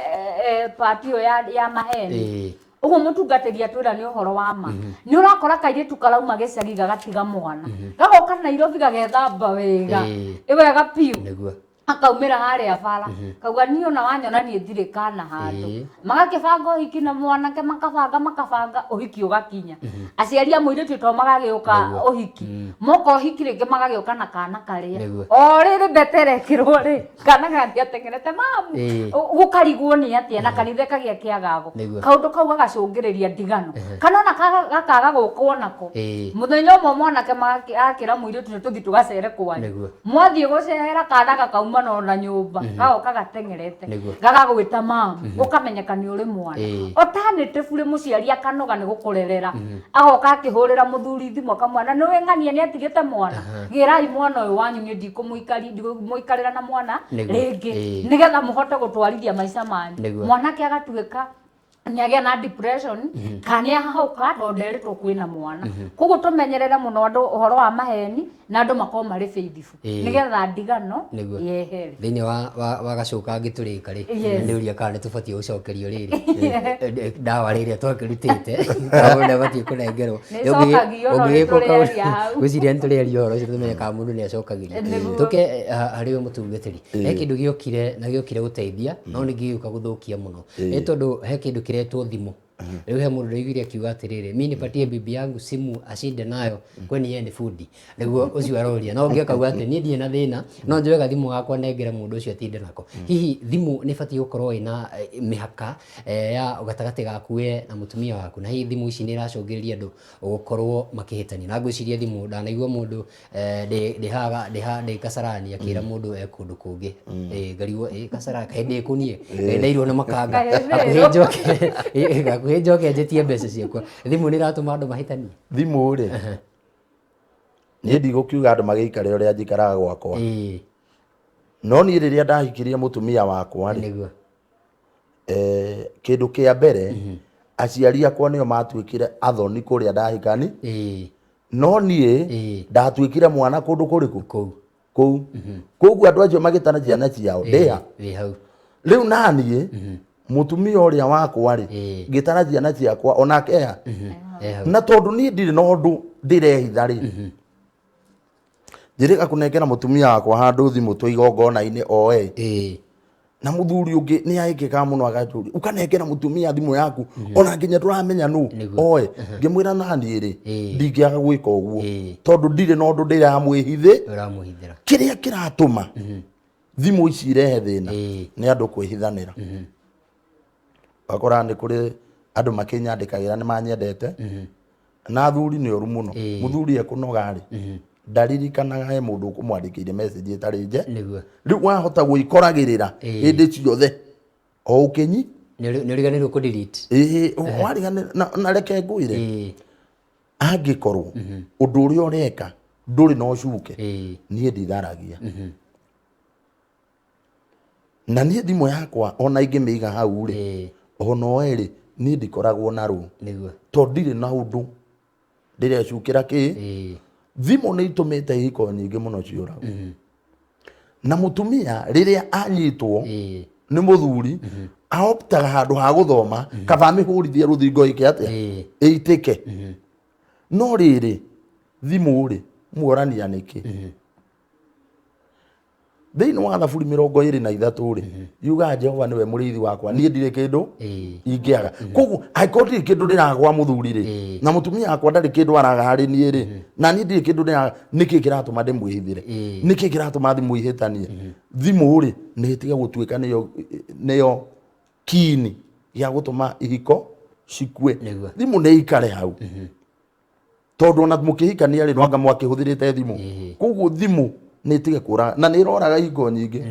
part ĩyo ya maheni. Ũguo mũtungatĩri atwĩra nĩ ũhoro wa ma. Nĩ ũrakora kairĩtu karauma gĩcagi gagatiga mwana, gagoka Nairobi gagethamba wega, wega biũ. Akaumĩra harĩa bara kauga niĩ ona wanyona niĩ ndirĩ kana handũ. Magakĩbanga ũhiki na mwanake, makabanga makabanga ũhiki ũgakinya, aciari a mũirĩtu to magagĩũka ũhiki, moka ũhiki rĩngĩ magagĩũka na kana karĩa o rĩrĩ mbeterekĩrwo rĩ kana gatiateng'erete mamu, gũkarigwo nĩ atĩa na kanitha ĩkagĩa kĩagago. Kaũndũ kau gagacũngĩrĩria ndigano kana ona gakaga gũkwo nako. Mũthenya ũmwe mwanake akĩra mũirĩtu ũcio tũthiĩ tũgacere kwanyu. Mwathiĩ gũcera kana gakauma no na nyũmba gagoka gateng'erete gagagwĩta mamu, ũkamenyeka nĩ ũrĩ mwana. Alternative rĩ, mũciari akanoga nĩ gũkũrerera, agoka akĩhũrĩra mũthuri thimũ akamwĩra nĩ wĩ ng'ania nĩ atigĩte mwana, gĩrai mwana ũyũ wanyu, niĩ ndikũmũikarĩra na mwana rĩngĩ, nĩgetha mũhote gũtwarithia maica manyu. Mwanake agatuĩka nĩ agĩa na depression kana nĩ ahahũka tondũ nderitwo kwĩna mwana. Koguo tũmenyerere mũno andũ ũhoro wa maheni na andũ makorwo marĩ faithful nĩgetha ndigano yehere. Thĩinĩ wa gacũũ kangĩ tũrĩka rĩ, nĩ ũria kana nĩ tũbatiĩ gũcokerio rĩrĩ ndawa rĩrĩa twakĩrutĩte, kana mũndũ abatiĩ kũnengerwo. Nĩ ĩcokagio, no nĩ tũrĩaria hau. Ngwĩciria nĩ tũrĩaria ũhoro ũcio tũmenye kana mũndũ nĩ acokagĩrio. Tũke harĩ we mũtungatĩri, he kĩndũ gĩokire na gĩokire gũteithia no nĩ gĩgĩũka gũthũkia mũno. Nĩ tondũ he kĩndũ kĩretwo thimũ. Rĩu he mũndũ ndaiguire akiuga atĩrĩrĩ, mi nipatie bibi yangu simu ashinde nayo kwani yeye ni fundi. Nĩguo ũcio aroria. Na ũngĩ akauga atĩ niĩ ndirĩ na thĩna, no njoe gathimũ gakwa nengere mũndũ ũcio atinde nako. Hihi thimũ nĩ ĩbatiĩ gũkorwo ĩna mĩhaka ya gatagatĩ gaku we na mũtumia waku? Na hihi thimũ ici nĩ iracũngĩrĩria andũ gũkorwo makĩhĩtania? Na ngwĩciria thimũ ndanaigua mũndũ ndĩ haha ndĩ Kasarani akĩra mũndũ e kũndũ kũngĩ. Ngarigwo ĩ Kasarani kaĩ ndĩ kũ niĩ? Kaĩ ndairwo nĩ makanga? Kaĩ Hakuhĩ njoke hakuhĩ njoke njĩtie mbeca ciakwa. Thimũ nĩ ĩratũma andũ mahĩtanie? Thimũ rĩ, niĩ ndigũkiuga andũ magĩikare ũrĩa njikaraga gwakwa, no niĩ rĩrĩa ndahikirie mũtumia wakwa rĩ, kĩndũ kĩa mbere aciari akwa nĩo matuĩkire athoni kũrĩa ndahikani, no niĩ ndatuĩkire mwana kũndũ kũrĩkũ? Kũu. Kũu. Koguo andũ acio magĩtana ciana ciao ndĩha Wĩ hau. Rĩu naniĩ mũtumia ũrĩa wakwa rĩ, ngĩtara ciana ciakwa onake ha. E hau. Na tondũ niĩ ndirĩ na ũndũ ndĩrehitha rĩ, njĩrĩga kũnengera mũtumia wakwa handũ thimũ twĩ igongona-inĩ oe, na mũthuri ũngĩ nĩ aĩkĩkaga mũno aganjũria, ũkanengera mũtumia thimũ yaku ona nginya ndũramenya nũ oe. Ngĩmwĩra naniĩ rĩ, ndingĩaga gwĩka ũguo tondũ ndirĩ na ũndũ ndĩramwĩhithĩ. Ũramũhithĩra. Kĩrĩa kĩratũma thimũ ici irehe thĩna nĩ andũ kwĩhithanĩra. Ũgakora nĩ kũrĩ andũ makĩnyandĩkagĩra nĩ manyendete, na athuri nĩ oru mũno. Mũthuri ekũnoga rĩ, ndaririkanaga he mũndũ ũkũmwandĩkĩire message ĩtarĩ nje. Rĩu wahota gwĩkoragĩrĩra hĩndĩ ciothe o ũkĩnyi Nĩ ũriganĩirwo kũ delete. Wariganĩra na reke ngwĩre, angĩkorwo ũndũ ũrĩa ũreka ndũrĩ na ũcuke, niĩ nditharagia. Na niĩ thimũ yakwa ona ingĩmĩiga hau rĩ, ona oe rĩ, niĩ ndikoragwo na rũũ tondũ ndirĩ na ũndũ ndĩrecukĩra kĩ. Thimũ nĩ itũmĩte ihiko nyingĩ mũno ciũragwo. Na mũtumia rĩrĩa anyitwo nĩ mũthuri, aoptaga handũ ha gũthoma kaba amĩhũrithie rũthingo ĩke atĩa, ĩitĩke. No rĩrĩ, thimũ rĩ, muorania nĩkĩ? Thĩinĩ wa Thaburi 23 rĩ, yugaga Jehova nĩwe mũrĩithi wakwa, niĩ ndirĩ kĩndũ ingĩaga. Koguo angĩkorwo ndirĩ kĩndũ ndĩraga mũthuri rĩ, na mũtumia wakwa ndarĩ kĩndũ araga harĩ niĩ rĩ, na niĩ ndirĩ kĩndũ ndĩraga, nĩkĩ kĩratũma ndĩmwĩhithĩre? Nĩkĩ kĩratũma thimũ ihĩtanie? Thimũ rĩ, nĩ ĩtige gũtuĩka nĩyo kiini gĩa gũtũma ihiko cikue. Thimũ nĩ ikare hau, tondũ ona mũkĩhikania rĩ, nwanga mwakĩhũthĩrĩte thimũ. Koguo thimũ nĩ ĩtige kũraga, na nĩ ĩroraga ihiko nyingĩ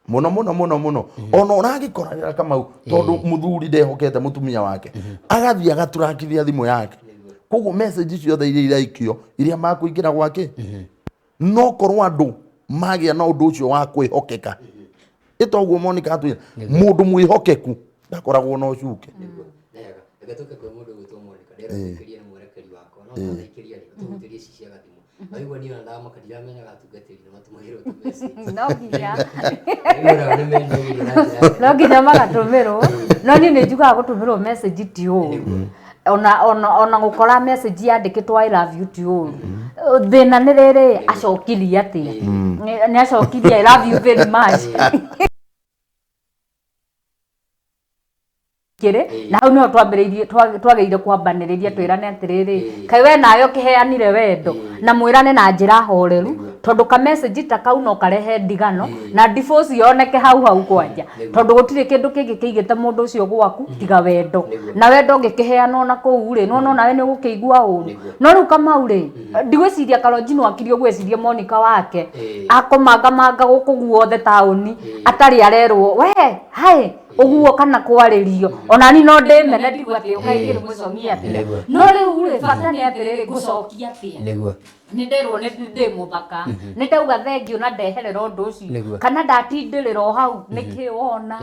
mũno mũno mũno mũno. Ona ũragĩkoragĩra Kamau, tondũ mũthuri ndehokete mũtumia wake, agathiĩ agaturakithia thimũ yake. Koguo message ciothe iria iraikio iria makũingĩra gwake, no korwo andũ magĩa na ũndũ ũcio wa kwĩhokeka, ĩtoguo Monica atwĩra, mũndũ mwĩhokeku ndakoragwo na ũcuke. Reke tũke kwĩ mũndũ ũgwĩtwo Monica, ndĩra na mwerekeri wakwa, no tũthaikĩria rĩ, tũhutĩrie ici cia gathimũ. Waigua niĩ ona ndamaka ndiramenyaga atungatĩri nĩ matũmagĩrwo tũ message. No nginya. Waigua nao nĩ mendagĩrio na njĩra No nginya magatũmĩrwo, no niĩ nĩ njugaga gũtũmĩrwo message ti ũũru. Ona gũkora message yandĩkĩtwo "I love you" ti ũru. Thĩna nĩ rĩrĩ, acokirie atĩa? Nĩ acokirie "I love you very much"? Kĩrĩ na hau nĩho twambĩrĩirie, twagĩrĩire kwambanĩrĩria, twĩrane atĩrĩrĩ, kaĩ we nawe ũkĩheanire wendo, na mwĩrane na njĩra horeru, tondũ ka message ta kau no karehe ndigano na divorce yoneke hau hau kwanja, tondũ gũtirĩ kĩndũ kĩngĩ kĩigĩte mũndũ ũcio gwaku tiga wendo, na wendo ũngĩkĩheanwo na kũu rĩ, nĩwona onawe nĩ ũgũkĩigua ũru. No rĩu Kamau rĩ, ndigwĩciria Karonji no akirie gwĩciria Monica wake akũmangamanga gũkũ guothe taũni atarĩ arerwo we hai ũguo kana kwarĩrio. Ona ni no ndĩmene ndigua atĩ ũkaingĩrĩ mũcomi atĩa. No rĩu rĩ, bata nĩ atĩrĩrĩ, ngũcokia atĩa? Nĩ nderwo nĩ ndĩ mũthaka, nĩ ndauga thengiũ na ndeherera ũndũ ũcio kana ndatindĩrĩra o hau nĩkĩ wona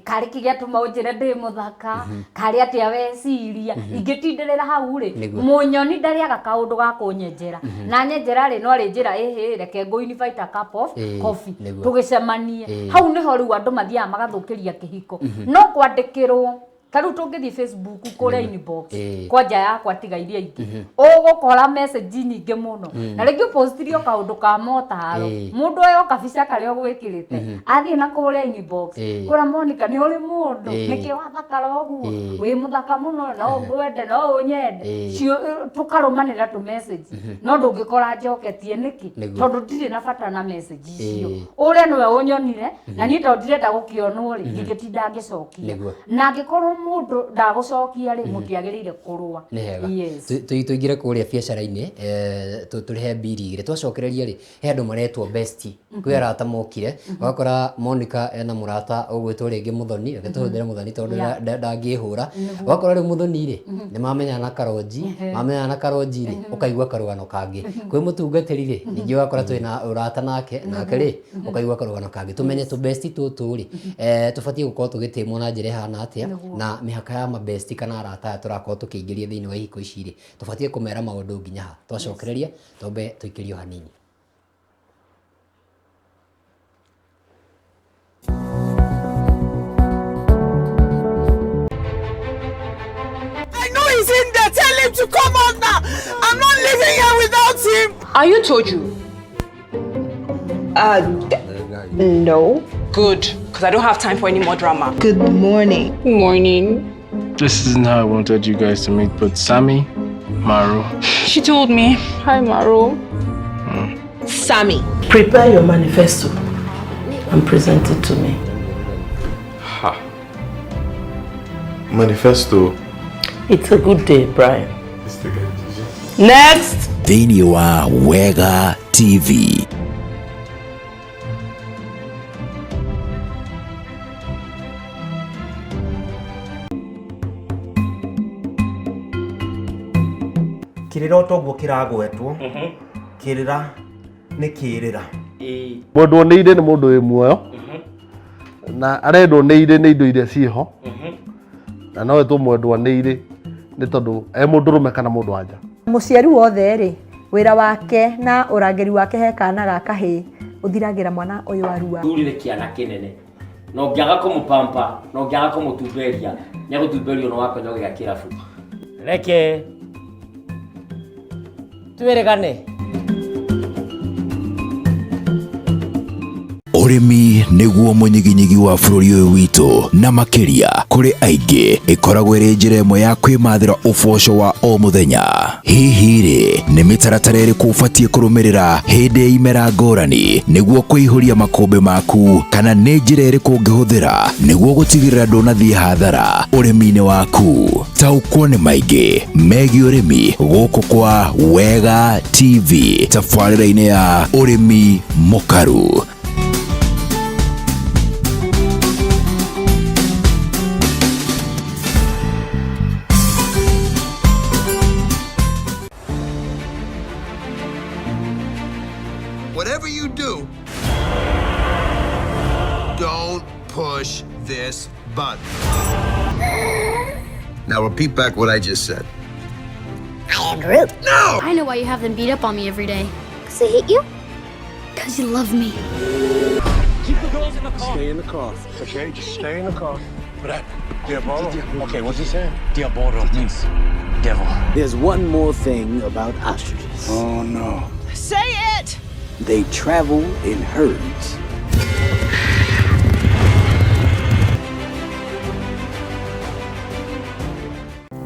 karĩ kĩ gĩatũma ũnjĩre ndĩ mũthaka, karĩ atĩa weciria ingĩtindĩrĩra hau rĩ? Mũnyoni ndarĩaga kaũndũ ga kũnyenjera na nyenjera rĩ, no arĩ njĩra ĩhĩ, reke ngũ invite a cup of coffee tũgĩcemanie. Hau nĩho rĩu andũ mathiaga magathũkĩria kĩhiko. No kwandĩkĩrwo ta rĩu tũngĩthiĩ Facebook kũrĩa inbox kwanja yakwa tiga iria ingĩ, ũgũkora message nyingĩ mũno, na rĩngĩ ũpostirio kaũndũ ka motaro, mũndũ oyo kabica karĩa ũgwĩkĩrĩte athiĩ na kũrĩa inbox kũrĩa, "Monica, nĩ ũrĩ mũndũ nĩkĩ wathakara ũguo? Wĩ mũthaka mũno, no ngwende, no ũnyende." Tũkarũmanĩra tũ message, no ndũngĩkora njoketie. Nĩkĩ? Tondũ ndirĩ na bata na message icio. Ũrĩa nĩwe ũnyonire, na niĩ tondũ ndirenda gũkĩonwo rĩ, ingĩtinda ngĩcokia. Na angĩkorwo mũndũ ndagũcokia rĩ, mũtiagĩrĩire kũrũa. Nĩ hega. Yes. Tũingĩre kũrĩa biacara-inĩ, tũrĩhe mbiri igĩrĩ twacokereria rĩ, he andũ maretwo bestie. Kwĩ arata mokire, ũgakora Monica ena mũrata ũgwĩtwo rĩngĩ Mũthoni, reke tũhũthĩre Mũthoni tondũ ndangĩhũra. Ũgakora rĩu Mũthoni rĩ, nĩ mamenyana na Karonji, mamenyana na Karonji rĩ, ũkaigua karũgano kangĩ. Kwĩ mũtungatĩri rĩ, ningĩ ũgakora twĩna ũrata nake, nake rĩ, ũkaigua karũgano kangĩ. Tũmenye tũbesti tũtũ rĩ, tũbatiĩ gũkorwo tũgĩtĩmwo na njĩra ĩhana atĩa, na mĩhaka ya mabesti kana arata aya tũrakorwo tũkĩingĩria thĩinĩ wa ihiko ici rĩ, tũbatiĩ kũmera maũndũ nginya ha? Twacokereria twambe tũikĩrio hanini. I know he's in there. Tell him to come out now. I'm not living here without him. Are you Toju? No. Good, because I don't have time for any more drama. Good morning. Morning. This isn't how I wanted you guys to meet, but Sammy, Maru. She told me. Hi, Maru. Sammy. Prepare your manifesto and present it to me. Ha. Manifesto. It's a good day, Brian. Next! Thĩinĩ wa Wega TV. Kĩrĩra o toguo kĩragwetwo, kĩrĩra nĩ kĩrĩra. Mwendwo nĩ irĩ nĩ mũndũ wĩ muoyo na arendwo nĩ irĩ nĩ indo iria ciĩho, na no etwo mwendwa nĩ irĩ nĩ tondũ e mũndũrũme kana mũndũ wa nja. Mũciari wothe rĩ, wĩra wake na ũrangĩri wake he kana ga kahĩĩ ũthiragĩra mwana ũyũ arua. Thuri nĩ kĩana kĩnene, na ũngĩaga kũmũpampa na ũngĩaga kũmũtumberia, nĩ agũtumberio na wakonyo gĩa kĩrabu. Reke twĩrĩgane. Ũrĩmi nĩguo mũnyiginyigi wa bũrũri ũyũ witũ, na makĩria kũrĩ aingĩ ĩkoragwo ĩrĩ njĩra ĩmwe ya kwĩmathĩra ũboco wa o mũthenya. Hihi rĩ, nĩ mĩtaratara ĩrĩkũ ũbatiĩ kũrũmĩrĩra hĩndĩ ya imera ngũrani nĩguo kũihũria makũmbĩ maku, kana nĩ njĩra ĩrĩkũ ũngĩhũthĩra nĩguo gũtigĩrĩra ndũnathiĩ hathara ũrĩmi-inĩ waku? Taũkwo nĩ maingĩ megiĩ ũrĩmi gũkũ kwa Wega TV, tabarĩra-inĩ ya Ũrĩmi Mũkaru. Whatever you do, don't push this button. Now repeat back what I just said. I am Groot. No! I know why you have them beat up on me every day. Because they hate you? Because you love me. Keep the girls in the car. Stay in the car, okay? Just stay in the car. Diabolo? Okay, what's he saying? Diabolo means devil. There's one more thing about ostriches. Oh no. Say it! They travel in herds.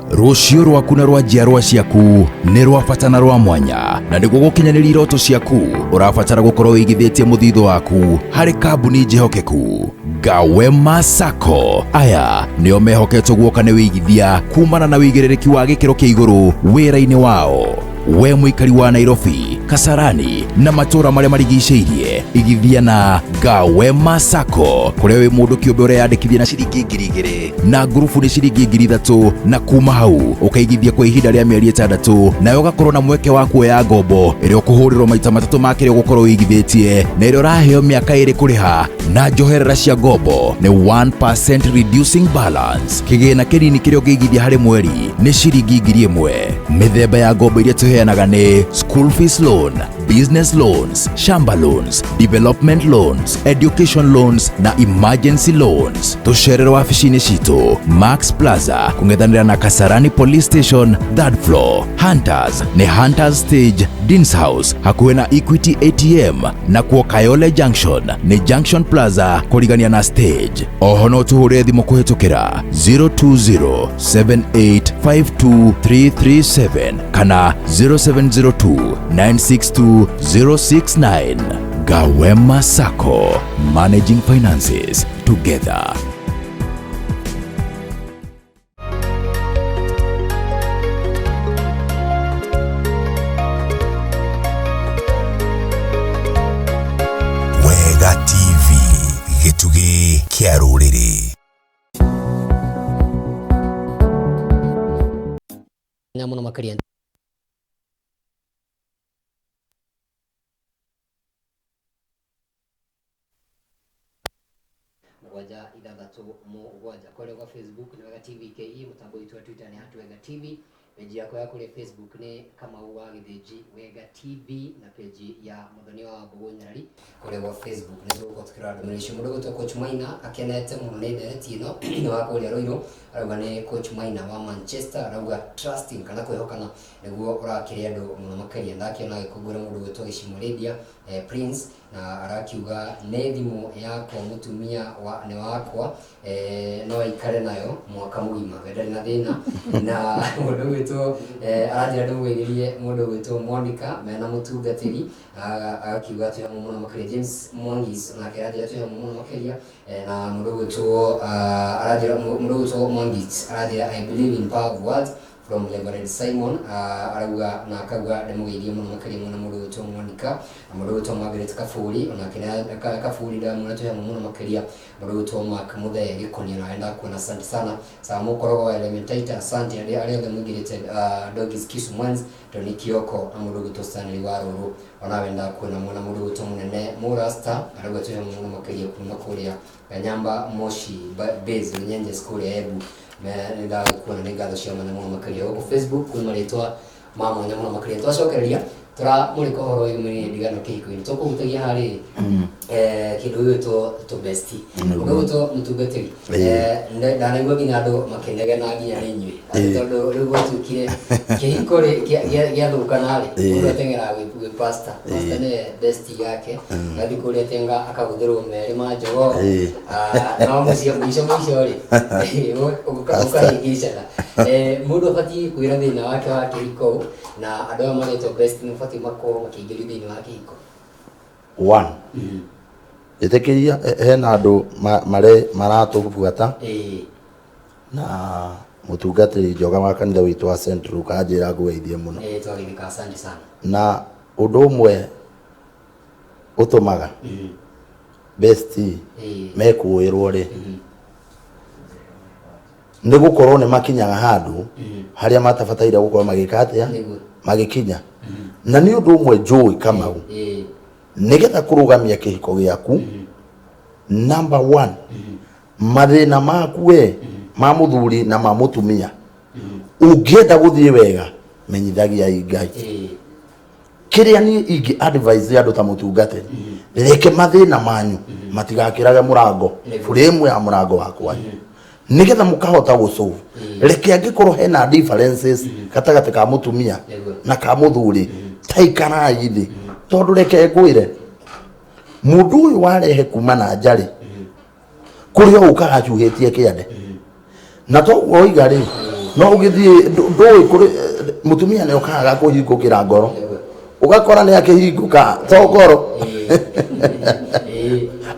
Rũciũ rwaku na rwa njiarwa ciaku nĩ rwa bata na rwa mwanya, na nĩguo gũkinyanĩria iroto ciaku ũrabatara gũkorwo wĩigithĩtie mũthithũ waku harĩ kambuni njĩhokeku. Gawema Sacco aya nĩo mehoketwo guoka nĩ wĩigithia kumana na wĩigĩrĩrĩki wa gĩkĩro kĩa igũrũ wĩra-inĩ wao. We mũikari wa Nairobi, Kasarani na matũũra marĩa marigicĩirie, igithia na Gawema Sacco kũrĩa wĩ mũndũ kĩũmbe ũreyandĩkithia na ciringi 2000 na ngurubu nĩ ciringi 3000, na kuma hau ũkaigithia kwa ihinda rĩa mĩeri 6, nawe ũgakorwo na mweke wa kuoya ngombo ĩrĩa ũkũhũrĩrwo maita matatũ ma kĩrĩa ũgũkorwo ũigithĩtie, na ĩrĩa ũraheo mĩaka 2 kũrĩha, na njoherera cia ngombo nĩ 1% reducing balance. Kĩgĩna kĩnini kĩrĩa ũngĩigithia harĩ mweri nĩ ciringi 1000. Mĩthemba ya ngombo iria tũheanaga nĩ school fees loan, business loans, shamba loans, development loans, education loans na emergency loans. Tũcerere wabici-inĩ citũ Max Plaza kũng'ethanĩra na Kasarani Police Station third floor, Hunters nĩ Hunters Stage, Deans House hakuhĩ na Equity ATM, na kuo Kayole Junction nĩ Junction Plaza kũrigania na stage. Oho no tũhũre thimũ kũhĩtũkĩra 020-7852-337 kana 0702-962-069. Gawema Sacco, managing finances together. Wega TV, gĩtugĩ kĩa rũrĩrĩ. Mũno makĩria. Mũgwanja ithathatũ mũgwanja kũrĩa gwa Facebook nĩ Wega TV KE, mũtambo witũ wa Twitter nĩ at Wega TV, page yakwa ya kũrĩa Facebook nĩ Kamau wa Gĩthĩnji Wega TV, na page ya Mũthoni wa Wambũgũ Nyarari kũrĩa gwa Facebook. Nĩ tũgũkorwo tũkĩrora ndũmĩrĩri icio. Mũndũ ũgwĩtwo Coach Maina akenete mũno nĩ ndereti ĩno nĩ wa kũrĩa Ruiru, arauga nĩ Coach Maina wa Manchester, arauga trusting kana kwĩhokana nĩguo ũrakĩrĩa andũ mũno makĩria. Ndakĩona agĩkũngũĩra mũndũ ũgwĩtwo Gĩcimo Lydia Prince, na arakiuga nĩ thimũ yakwa mũtumia wa, nĩ wakwa no aikare nayo mwaka mũgima, we ndarĩ na thĩna. Na mũndũ ũgwĩtwo aranjĩra ndĩmũgeithĩrie mũndũ ũgwĩtwo Monica mena mũtungatĩri, agakiuga twĩ hamwe mũno makĩria. James Mwangis nake aranjĩra twĩ hamwe mũno makĩria. Na mũndũ ũgwĩtwo aranjĩra mũndũ ũgwĩtwo Mwangis aranjĩra I believe in power of words from Reverend Simon, arauga na akauga ndĩmũgeithie mũno makĩria mũno mũndũ ũgwĩtwo Monica na mũndũ ũgwĩtwo Margaret Kaburi, onake Kaburi ndamwona twĩ hamwe mũno makĩria. Mũndũ ũgwĩtwo Mark Mũthee Gĩkonio na enda kuona, asante sana. Sawa Mũkorogo wa Elementaita, asante arĩa othe mũingĩrĩte, Doggies Kisu Mwanz, Tony Kioko na mũndũ ũgwĩtwo Stanley Warũrũ onawe ndakuona mũno. Mũndũ ũgwĩtwo Mũnene Mũrasta arauga twĩ hamwe mũno makĩria kuma kũrĩa Ganyamba Moshi Base Runyenjes kũrĩa Embu, nĩ ndagũkuona, nĩ ngatho cia mwanya mũno makĩria. Gũkũ Facebook kwĩ marĩtwa ma mwanya mũno makĩria. Twacokereria tũramũrĩka ũhoro wĩgiĩ ndigano kĩhiko-inĩ, tũkũhutagia harĩ kĩndũ gĩgwĩtwo tũbesti. Ũndũ ũgwĩtwo mũtungatĩri, ndanaigua nginya andũ makĩnegena nginya nĩ inyuĩ atĩ tondũ rĩu gwatuĩkire kĩhiko rĩ gĩathũkana rĩ, mũndũ ateng'eraga gwĩ pastor. Pastor nĩwe bestie yake, agathiĩ kũrĩa tenga akagũthĩrwo merĩ ma jogoo, no mũciĩ mũico mũico rĩ ũkahĩngĩcana. Mũndũ abatiĩ kwĩra thĩna wake wa kĩhiko, na andũ aya maretwo best nĩ mabatiĩ makorwo makĩingĩrio thĩinĩ wa kĩhiko. One, ĩtĩkĩria hena andũ mare maratũbuata na mũtungatĩri Njoga wa kanitha witũ wa Central kanjĩra ngũgeithie mũno. Twagĩthĩka, asante sana. Na ũndũ ũmwe ũtũmaga bestie mekũĩrwo rĩ, nĩ gũkorwo nĩ makinyaga handũ harĩa matabataire gũkorwo magĩka atĩa, magĩkinya. Na nĩ ũndũ ũmwe njũĩ Kamau, nĩgetha kũrũgamia kĩhiko gĩaku, number one, mathĩna maku we ma mũthuri na ma mũtumia, ũngĩenda gũthiĩ wega, menyithagiai Ngai. Kĩrĩa niĩ ingĩ advise andũ ta mũtungatĩri, reke mathĩna manyu matigakĩrage mũrango, frame ya mũrango wa kwanyu. Nĩgetha mũkahota gũcũva. Reke angĩkorwo hena differences gatagatĩ ka mũtumia na ka mũthuri, ta ikarai thĩ, tondũ reke ngwĩre, mũndũ ũyũ warehe kuma na nja rĩ, kũrĩa ũkaga acuhĩtie kĩande na toguo oiga rĩ, no ũgĩthiĩ ndũĩ kũrĩ mũtumia nĩ okaga kũhingũkĩra ngoro, ũgakora nĩ akĩhingũka to ngoro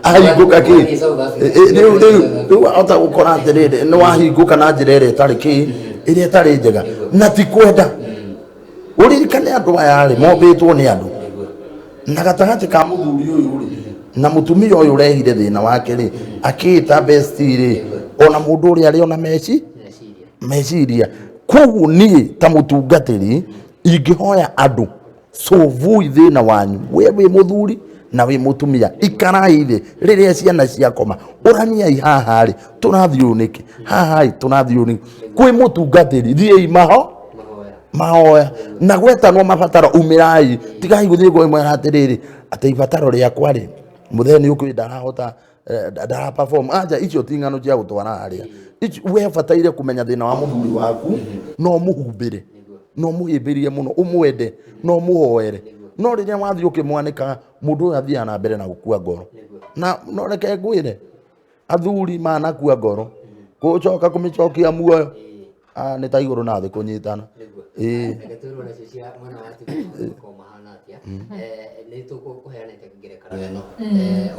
ahingũka kĩ. Rĩu rĩu rĩu wahota gũkora atĩrĩrĩ, nĩ wahingũka na njĩra ĩrĩa ĩtarĩ kĩ, ĩrĩa ĩtarĩ njega, na ti kwenda. Ũririkane andũ aya rĩ, mombĩtwo nĩ andũ, na gatagatĩ ka mũthuri ũyũ rĩ na mũtumia ũyũ ũrehire thĩna wake rĩ, akĩĩta bestie rĩ, ona mũndũ ũrĩa arĩ ona meciria. Koguo niĩ ta mũtungatĩri ingĩhoya andũ, cũvui thĩna wanyu, we wĩ mũthuri na wĩ mũtumia, ikarai thĩ rĩrĩa ciana ciakoma, ũraniai haha rĩ tũrathiĩ ũũ nĩkĩ, haha rĩ tũrathiĩ ũũ nĩkĩ. Kwĩ mũtungatĩri thiĩi mahoya na gwetanwo mabataro, umĩrai, tigai gũthiĩ kwĩmwĩra atĩrĩrĩ atĩ ibataro rĩakwa rĩ, mũthee nĩ ũkũĩ ndarahota ndara perform anja. Icio ti ng'ano cia gũtwara harĩa. We bataire kũmenya thĩna wa mũthuri waku, no mũhumbĩre, no mũhĩmbĩrie mũno, ũmwende, no mũhoere. No rĩrĩa wathiĩ ũkĩmwanĩkaga, mũndũ ũyũ athiaga na mbere na gũkua ngoro. Na no reke ngwĩre, athuri manakua ngoro, gũcoka kũmĩcokia muoyo, ah, nĩ ta igũrũ na thĩ kũnyitana. Ĩĩ. Reke twĩrwo nacio cia mwena wa atumia makoragwo mahana atĩa. Nĩ tũkũheanĩte ngerekano ĩno.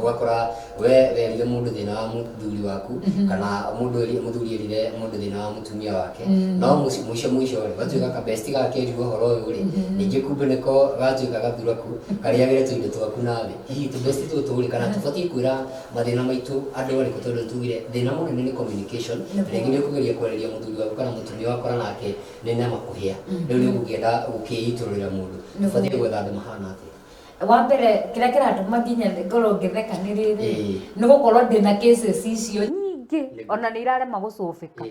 Ũgakora we werire mũndũ thĩna wa mũthuri waku, kana mũndũ mũthuri erire mũndũ thĩna wa mũtumia wake, no mũico mũico rĩ, gatuĩka kabesti gakerirwo ũhoro ũyũ rĩ, ningĩ kumbe nĩko gatuĩka gathuraku karĩagĩre tũindo twaku nathĩ. Hihi tũbesti tũtũ rĩ, kana tũbatiĩ kwĩra mathĩna maitũ andũ arĩkũ? Tondũ tugire thĩna mũnene nĩ communication. Rĩngĩ nĩ ũkũgeria kwarĩria mũthuri waku kana mũtumia, wakora nake nĩ nama kũhĩa. Rĩu nĩ ũgũkĩenda gũkĩitũrũrĩra mũndũ. Tũbatiĩ gwetha andũ mahana atĩa? Wa mbere, kĩrĩa kĩratũma nginya ngorwo ngĩtheka nĩ rĩrĩ, nĩ gũkorwo ndĩna cases icio nyingĩ, ona nĩ irarema gũcũbĩka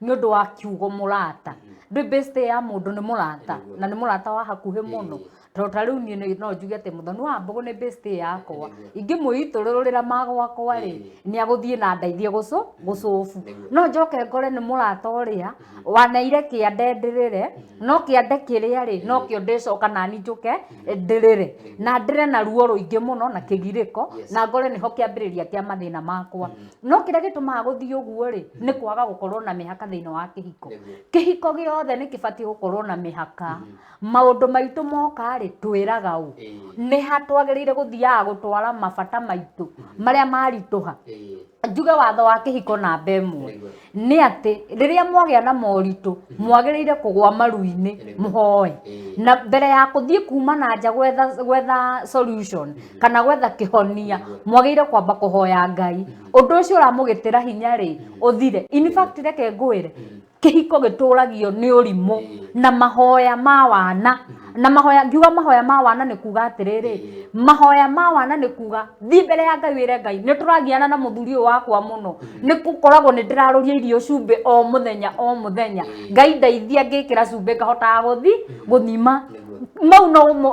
nĩ ũndũ wa kiugo mũrata. Ndũĩ bestie ya mũndũ nĩ mũrata, na nĩ mũrata wa hakuhĩ mũno. Tondũ ta rĩu niĩ no njuge atĩ Mũthoni wa Mbũgũ nĩ bestie yakwa. Ingĩmwĩitũrũrĩra magwakwa rĩ, nĩ agũthiĩ na andeithie gũcũbu. No njoke ngore nĩ mũrata ũrĩa waneire kĩande ndĩrĩre, no kĩande kĩrĩa rĩ, nokĩo ndĩcoka nani njũke ndĩrĩre. Na ndĩre na ruo rũingĩ mũno na kĩgirĩko, na ngore nĩho kĩambĩrĩria kĩa mathĩna makwa. No kĩrĩa gĩtũmaga gũthiĩ ũguo rĩ, nĩ kwaga gũkorwo na mĩhaka thĩinĩ wa kĩhiko. Kĩhiko gĩothe nĩ kĩbatiĩ gũkorwo na mĩhaka. Maũndũ maitũ moka rĩ, twĩraga ũ? Nĩ ha twagĩrĩire gũthiaga gũtwara mabata maitũ marĩa maritũha? Njuge watho wa kĩhiko namba ĩmwe nĩ atĩ rĩrĩa mwagĩa na moritũ, mwagĩrĩire kũgwa maru-inĩ mũhoe. Na mbere ya kũthiĩ kuma na nja gwetha solution kana gwetha kĩhonia, mwagĩrĩire kwamba kũhoya Ngai. Ũndũ ũcio ũramũgĩtĩra hinya rĩ, ũthire. In fact, reke ngwĩre, kĩhiko gĩtũragio nĩ ũrimũ na mahoya ma wana. Na mahoya, ngiuga mahoya ma wana nĩ kuga atĩrĩrĩ, mahoya ma wana nĩ kuga thiĩ mbere ya Ngai wĩre Ngai nĩ tũragiana na mũthuri ũyũ wakwa mũno, nĩ gũkoragwo nĩ ndĩrarũria irio cumbĩ o mũthenya o mũthenya, Ngai ndeithia ngĩkĩra cumbĩ ngahotaga gũthi gũthima. Mau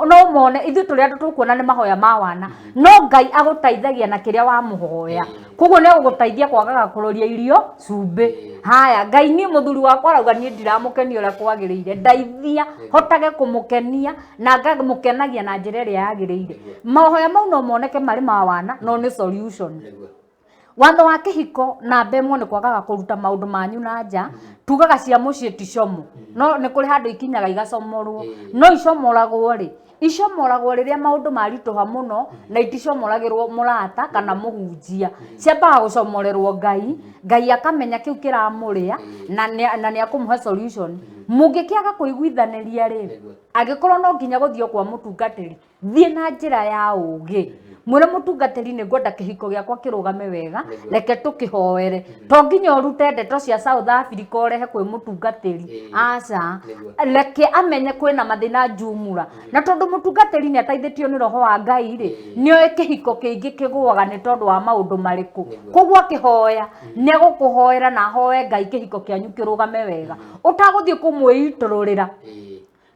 no mone ithuĩ tũrĩ andũ tũkuona nĩ mahoya ma wana, no Ngai agũteithagia na kĩrĩa wamũhoya. Koguo nĩ agũgũteithia kwagaga kũroria irio cumbĩ. Haya, Ngai niĩ mũthuri wakwa arauga niĩ ndiramũkenia ũrĩa kwagĩrĩire, ndeithia hotage kũmũkenia na ngamũkenagia na njĩra ĩrĩa yagĩrĩire. Mahoya mau no moneke marĩ ma wana, no nĩ solution. Watho wa kĩhiko namba ĩmwe nĩ kwagaga kũruta maũndũ manyu na nja. Tugaga cia mũciĩ ti como, no nĩ kũrĩ handũ ikinyaga igacomorwo. No icomoragwo rĩ, icomoragwo rĩrĩa maũndũ maritũha mũno, na iticomoragĩrwo mũrata kana mũhunjia. Ciambaga gũcomorerwo Ngai, Ngai akamenya kĩu kĩramũrĩa na nĩ akũmũhe solution. Mũngĩkĩaga kũiguithanĩria rĩ, angĩkorwo no nginya gũthiĩ o kwa mũtungatĩri, thiĩ na njĩra ya ũgĩ. Mwĩre mũtungatĩri nĩ ngwenda kĩhiko gĩakwa kĩrũgame wega, reke tũkĩhoere. To nginya ũrute ndeto cia South Africa ũrehe kwĩ mũtungatĩri, aca. Reke amenye kwĩna mathĩna njumura. Na tondũ mũtungatĩri nĩ ateithĩtio nĩ roho wa Ngai rĩ, nĩ oĩ kĩhiko kĩingĩ kĩgũaga nĩ tondũ wa maũndũ marĩkũ. Koguo akĩhoya, nĩ egũkũhoera na ahoe Ngai kĩhiko kĩanyu kĩrũgame wega. Ũtagũthiĩ kũmwĩitũrũrĩra.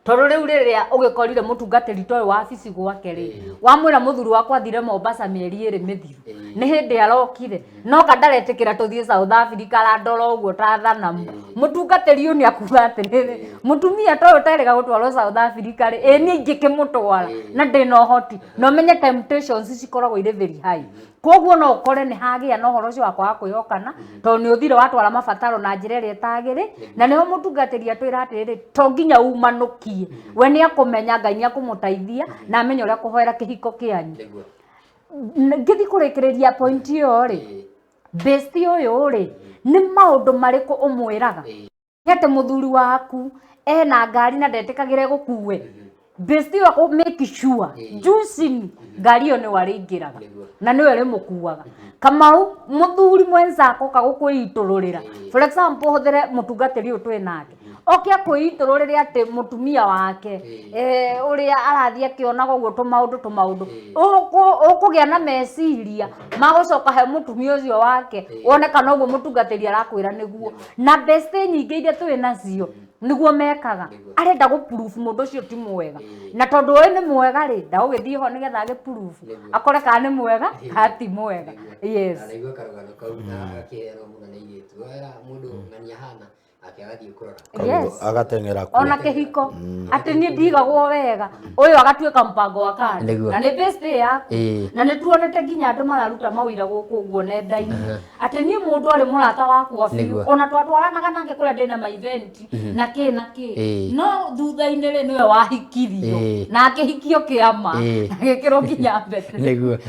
Tondũ rĩu rĩrĩa ũgĩkorire mũtungatĩri ta ũyũ wabici gwake rĩ, wamwĩra mũthuri wakwa athire Mombasa mĩeri ĩrĩ mĩthiru, nĩ hĩndĩ arokire, noka ndaretĩkĩra tũthiĩ South Africa arandora ũguo ta thanamu. Mũtungatĩri ũyũ nĩ akuga atĩrĩrĩ, mũtumia ta ũyũ ũterĩga gũtwarwo South Africa rĩ, ĩ niĩ ingĩkĩmũtwara na ndĩna ũhoti, na ũmenye temptations cikoragwo irĩ very high. Koguo no ũkore nĩ hagĩa na ũhoro ũcio wa kwaga kwĩhokana, tondũ nĩ ũthire watwara mabataro na njĩra ĩrĩa ĩtagĩrĩ, na nĩho mũtungatĩri atwĩra atĩrĩrĩ, to nginya umanũkie, we nĩ akũmenya, Ngai nĩ akũmũteithia na amenye ũrĩa kũhoera kĩhiko kĩanyu. Ngĩthiĩ kũrĩkĩrĩria point ĩyo rĩ, bestie ũyũ rĩ, nĩ maũndũ marĩkũ ũmwĩraga? Nĩ atĩ mũthuri waku ena ngari na ndetĩkagĩra ĩgũkue, best ĩyo akũ make sure juu chini ngari ĩyo nĩwe arĩingĩraga na nĩwe ĩrĩmũkuaga. Kamau mũthuri mwenzako oka gũkwĩitũrũrĩra, for example hũthĩre mũtungatĩri ũyũ twĩ nake, oke akwĩitũrũrĩre atĩ mũtumia wake ũrĩa arathiĩ akĩonaga ũguo tũmaũndũ tũmaũndũ, ũkũgĩa na meciria ma gũcoka he mũtumia ũcio wake wone kana ũguo mũtungatĩri arakwĩra nĩguo. Na bestie nyingĩ iria twĩ nacio nĩguo mekaga, arenda gũ proof mũndũ ũcio ti mwega, na tondũ ũĩ nĩ mwega rĩ, ndagũgĩthiĩ ho nĩgetha agĩ proof akore kana nĩ mwega kana ti mwega. Yes. Ndanaigua karũgano kau na gakĩheanwo mũno nĩ airĩtu, wera mũndũ ng'ania ahana nake agathiĩ kũrora. Yes. Agateng'era kuo. Ona kĩhiko atĩ niĩ ndigagwo wega, ũyũ agatuĩka mũbango wa kando. Nĩguo. Na nĩ bestie yaku. Na nĩ tuonete nginya andũ mararuta mawĩra gũkũ ũguo nenda-inĩ atĩ niĩ mũndũ arĩ mũrata wakwa biũ, ona twatwaranaga nake kũrĩa ndĩna ma event na kĩ na kĩ, no thutha-inĩ rĩ nĩwe wahikirio na akĩhikio kĩama na gĩkĩrwo nginya mbete.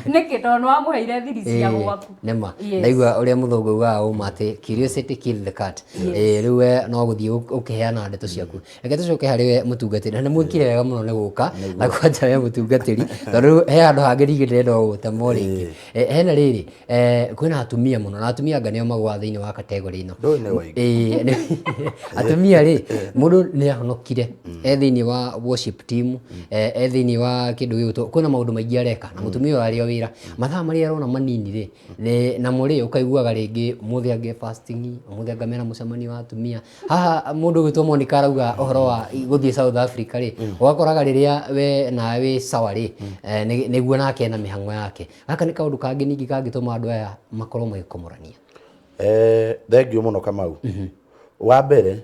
Nĩkĩ? Tondũ nĩ wamũheire thiri cia gwaku. Nĩma. Yes. Ndaigua ũrĩa mũthũngũ augaga ũma atĩ curiosity killed the cat. Rĩu we no gũthiĩ ũkĩheana ndeto ciaku. Reke tũcoke harĩ we mũtungatĩri, na nĩ mwĩkire wega mũno nĩ gũka na kwanja we mũtungatĩri, tondũ rĩu he handũ hangĩ ningĩ ndĩrenda gũgũtema o rĩngĩ. Hena rĩrĩ, kwĩna atumia mũno, na atumia anga nĩo magũaga thĩinĩ wa category ĩno. Ndũĩ nĩ waingĩ. Atumia rĩ, mũndũ nĩ ahonokire e thĩinĩ wa worship team, e thĩinĩ wa kĩndũ gĩgwĩtwo, kwĩna maũndũ maingĩ areka, na mũtumia ũyũ arĩ o wĩra. Mathaa marĩa arona manini rĩ, nĩ namo rĩ, ũkaiguaga rĩngĩ ũmũthĩ angĩ fasting, ũmũthĩ anga mena mũcemanio wa atumia. Haha mũndũ ũgwĩtwo Monica arauga ũhoro wa gũthiĩ South Africa rĩ, ũgakoraga rĩrĩa we nawe wĩ sawa rĩ, nĩguo nake ena mĩhang'o yake. Gaka nĩ kaũndũ kangĩ ningĩ kangĩtũma andũ aya makorwo magĩkomorania. Thengiũ mũno Kamau. Wa mbere,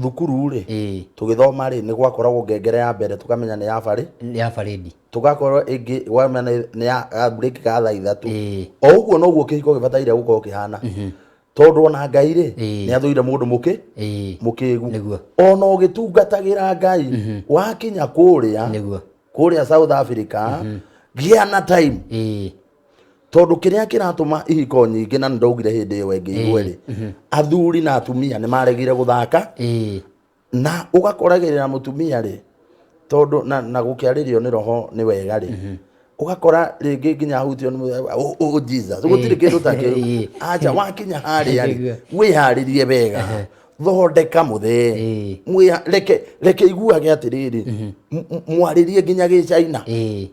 thukuru rĩ, tũgĩthoma rĩ, nĩ gwakoragwo ngengere ya mbere tũkamenya nĩ ya barĩ. Ya barĩndi. Tũgakorwo ĩngĩ wamenya nĩ ya break ka thaa 3. O ũguo noguo kĩhiko gĩbataire gũkorwo kĩhana. Tondũ ona Ngai rĩ, nĩ athũire mũndũ mũkĩgu. Ona ũgĩtungatagĩra Ngai, wakinya kũrĩa, kũrĩa South Africa, gĩa na time. Tondũ kĩrĩa kĩratũma ihiko nyingĩ, na nĩndaugire hĩndĩ ĩyo ĩngĩ igwe rĩ, athuri na atumia nĩ maregire gũthaka. Na ũgakoragĩrĩra mũtumia rĩ, tondũ na gũkĩarĩrio nĩ roho nĩ wega rĩ, ũgakora rĩngĩ nginya ahutio nĩ mũthemba, oh, oh, Jesus, gũtirĩ kĩndũ ta kĩu. Acha, wakinya harĩa rĩ, wĩharĩrie wega, thondeka mũthee, reke iguage atĩrĩrĩ, mwarĩrie nginya gĩcaina,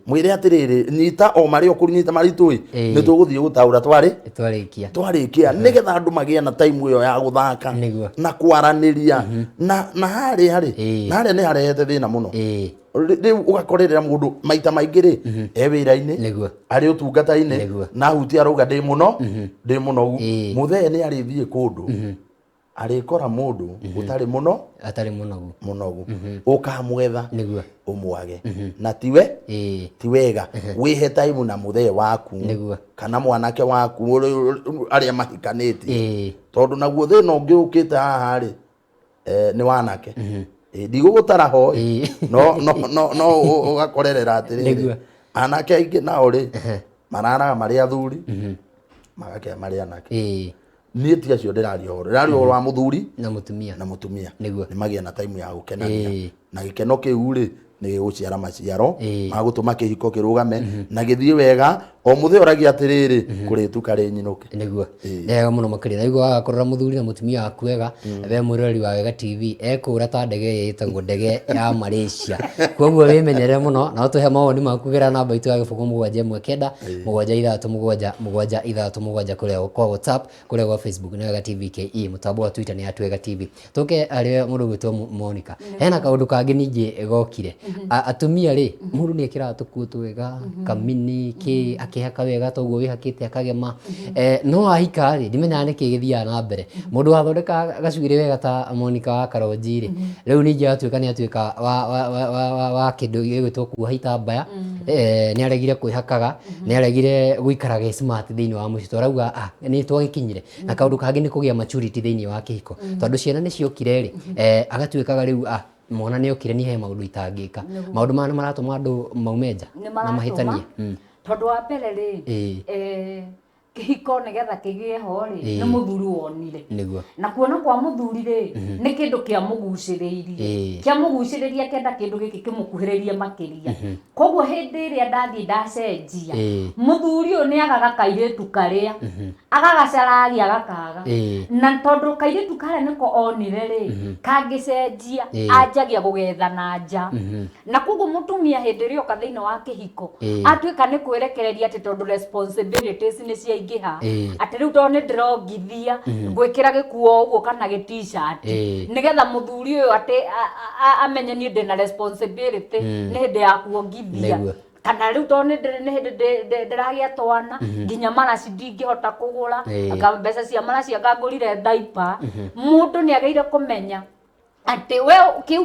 mwĩre atĩrĩrĩ, nyita o marĩa ũkũnyita maritũ ĩ, nĩ tũgũthiĩ gũtaũra twarĩkia, twarĩkia, nĩgetha andũ magĩe na time ĩyo ya gũthaka na kwaranĩria. Na harĩa rĩ, na harĩa nĩ harehete thĩna mũno. Rĩu ũgakorerera mũndũ maita maingĩ rĩ, e wĩra-inĩ, arĩ ũtungata-inĩ, na ahutia arauga ndĩ mũno, ndĩ mũnogu. Mũthee nĩ arĩthiĩ kũndũ, arĩkora mũndũ ũtarĩ mũno, atarĩ mũnogu, mũnogu, ũkamwetha ũmwage, na tiwe ti wega. Wĩhe time na mũthee waku kana mwanake waku arĩa mahikanĩtie, tondũ naguo thĩna ũngĩ ũkĩte haha rĩ, nĩ wanake. Ndigũgũtara ho ĩ, no no no no ũgakorerera atĩrĩrĩ, anake aingĩ nao rĩ, mararaga marĩ athuri, magakĩa marĩ anake. Niĩ ti acio ndĩraria ũhoro, ndĩraria ũhoro wa mũthuri na mũtumia, na mũtumia nĩ magĩe na time ya gũkenania, na gĩkeno kĩu rĩ, nĩ gĩgũciara maciaro ma gũtũma kĩhiko kĩrũgame na gĩthiĩ wega. O mũthee ũragia atĩrĩrĩ, kũrĩtuka rĩ nyinũke. Nĩguo. Nĩ wega mũno makĩria. Na igua wagakorora mũthuri na mũtumia waku wega, we mwĩroreri wa Wega TV ekũra ta ndege ĩrĩa ĩtagwo ndege ya Malaysia. Koguo wĩmenyerere mũno na ũtũhe mawoni maku kũgerera namba itũ ya 0 7 1 9 7 6 7 7 6 7 kũrĩa kwa WhatsApp, kũrĩa gwa Facebook nĩ Wega TV KE, mũtambo wa Twitter nĩ at Wega TV. Tũke harĩ mũndũ ũgwĩtwo Monica. Hena kaũndũ kangĩ kangĩ ningĩ gokire, atumia rĩ, mũndũ nĩ ekĩraga tũkuo twega, kamini kĩ, akehaka wega toguo wĩhakĩte akagema. No ahika rĩ, ndimenyaga nĩkĩ gĩthiaga na mbere. Mũndũ wathondeka gacuĩrĩ wega ta Monica wa Karonji rĩ, rĩu ningĩ atuĩka nĩ atuĩka wa kĩndũ gĩgwĩtwo kuoha itambaya. Nĩ aregire kwĩhakaga, nĩ aregire gũikaraga e smart thĩinĩ wa mũciĩ, twarauga nĩ twagĩkinyire. Na kaũndũ kangĩ nĩ kũgĩa maturity thĩinĩ wa kĩhiko, tondũ ciana nĩ ciokire rĩ, agatuĩkaga rĩu mwana nĩ okire, niĩ he maũndũ itangĩka. Maũndũ maya nĩ maratũma andũ maume nja Nĩ na maratũma. mahĩtanie. Tondũ wa mbere rĩ, kĩhiko nĩgetha kĩgĩe ho rĩ, nĩ mũthuri wonire. Na kuona kwa mũthuri rĩ, nĩ kĩndũ kĩamũgucĩrĩirie. Kĩamũgucĩrĩria, kenda kĩndũ gĩkĩ kĩmũkuhĩrĩrie makĩria. Koguo hĩndĩ ĩrĩa ndathiĩ ndacenjia, mũthuri ũyũ nĩ agaga kairĩtu karĩa, agagacararia agakaga. Na tondũ kairĩtu karĩa nĩko onire rĩ, kangĩcenjia, anjagia gũgetha na nja. Na koguo mũtumia hĩndĩ ĩrĩa oka thĩinĩ wa kĩhiko, atuĩka nĩ kwĩrekereria atĩ tondũ responsibilities nĩ ciaingĩha, atĩ rĩu tondũ nĩ ndĩrongithia, ngwĩkĩra gĩkuo ũguo kana gĩ t-shirt, nĩgetha mũthuri ũyũ atĩ amenye niĩ ndĩna responsibility, nĩ hĩndĩ ya kuongithia. Kana rĩu tondũ nĩ hĩndĩ ndĩragĩa twana, nginya maraci ndingĩhota kũgũra, anga mbeca cia maraci anga ngũrire diaper. Mũndũ nĩ agĩrĩire kũmenya atĩ we kĩu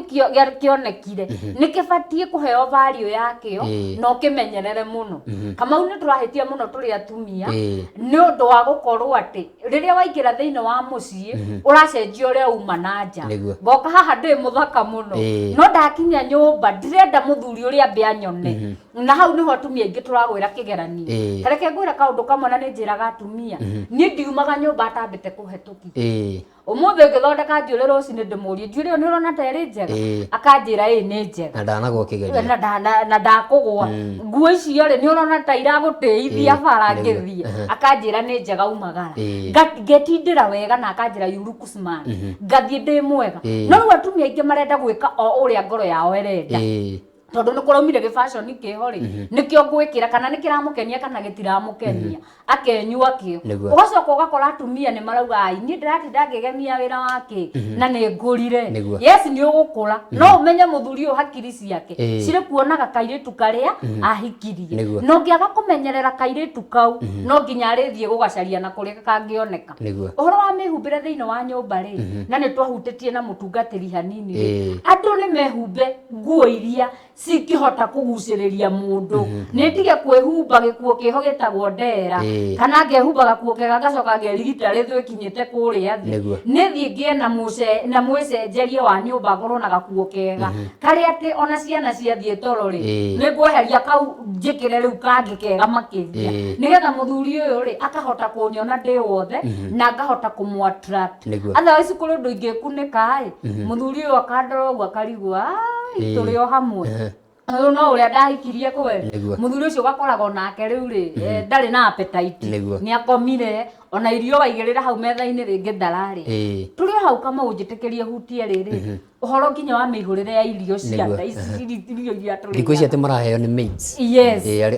kĩonekire nĩ kĩbatiĩ kũheo value yakĩo, na ũkĩmenyerere mũno. Kamau, nĩ tũrahĩtia mũno tũrĩ atumia, nĩ ũndũ wa gũkorwo atĩ rĩrĩa waingĩra thĩinĩ wa mũciĩ, ũracenjia ũrĩa uma na nja. Ngoka haha ndĩ mũthaka mũno, no ndakinya nyũmba ndirenda mũthuri ũrĩa ambe anyone. Na hau nĩho atumia aingĩ tũragwĩra kĩgeranio. Tareke ngwĩra kaũndũ kamwe, na nĩ njĩraga atumia, niĩ ndiumaga nyũmba atambĩte kũhetũkia. Ũmũthĩ ngĩthondeka njuĩrĩ rũcinĩ, ndĩmũrie, "Njuĩrĩ ĩyo nĩ ũrona ta ĩrĩ njega?" Akanjĩra, "Ĩĩ, nĩ njega." Na ndanagwo kĩgerio. Na ndakũgwa. "Nguo icio rĩ, nĩ ũrona ta iragũtĩithia bara ngĩthiĩ?" Akanjĩra, "Nĩ njega, umagara." Ngetindĩra wega na akanjĩra, "You look smart." Ngathiĩ ndĩ mwega. No rĩu atumia aingĩ marenda gwĩka o ũrĩa ngoro yao ĩrenda, tondũ nĩ kũraumire gĩ fashion kĩho rĩ, nĩkĩo ngwĩkĩra, kana nĩ kĩramũkenia kana gĩtiramũkenia, akenyua kĩo. Ũgacoka ũgakora atumia nĩ marauga, "Ai, niĩ ndĩratinda ngĩgemia wĩra wake na nĩ ngũrire." Yes, nĩ ũgũkũra, no ũmenye mũthuri ũyũ hakiri ciake cirĩ kuonaga kairĩtu karĩa ahikirie. Na ũngĩaga kũmenyerera kairĩtu kau, no nginya arĩthiĩ gũgacaria na kũrĩa kangĩoneka. Ũhoro wa mĩhumbĩre thĩinĩ wa nyũmba rĩ, na nĩ twahutĩtie na mũtungatĩri hanini rĩ, andũ nĩ mehumbe nguo iria cingĩhota kũgucĩrĩria mũndũ. Nĩ ndige kwĩhumba gĩkuo kĩho gĩtagwo ndera, kana ngehumba gakuo kega ngacoka ngerigita rĩthũ ĩkinyĩte kũrĩa thĩ. Nĩ thiĩ ngĩe na na mwĩcenjerie wa nyũmba, ngorwo na gakuo kega karĩa atĩ ona ciana ciathiĩ toro rĩ, nĩ ngweheria kau njĩkĩre rĩu kangĩ kega makĩria, nĩgetha mũthuri ũyũ rĩ akahota kũnyona ndĩ wothe na ngahota kũmũ attract. Otherwise kũrĩ ũndũ ingĩkunĩka ĩ, mũthuri ũyũ akandora ũguo akarigwo, "Ai, tũrĩ o hamwe?" Ũyũ no ũrĩa ndahikirie kweli. Mũthuri ũcio ũgakoragwo nake rĩu rĩ, ndarĩ na appetite. Nĩ akomire, ona irio waigĩrĩra hau metha-inĩ rĩngĩ ndararĩa. Tũrĩ o hau, kama ũnjĩtĩkĩrie hutie rĩrĩ ũhoro nginya wa mĩihũrĩre ya irio cia nda, ici irio iria Thikũ ici tũrĩaga. atĩ maraheo nĩ maids.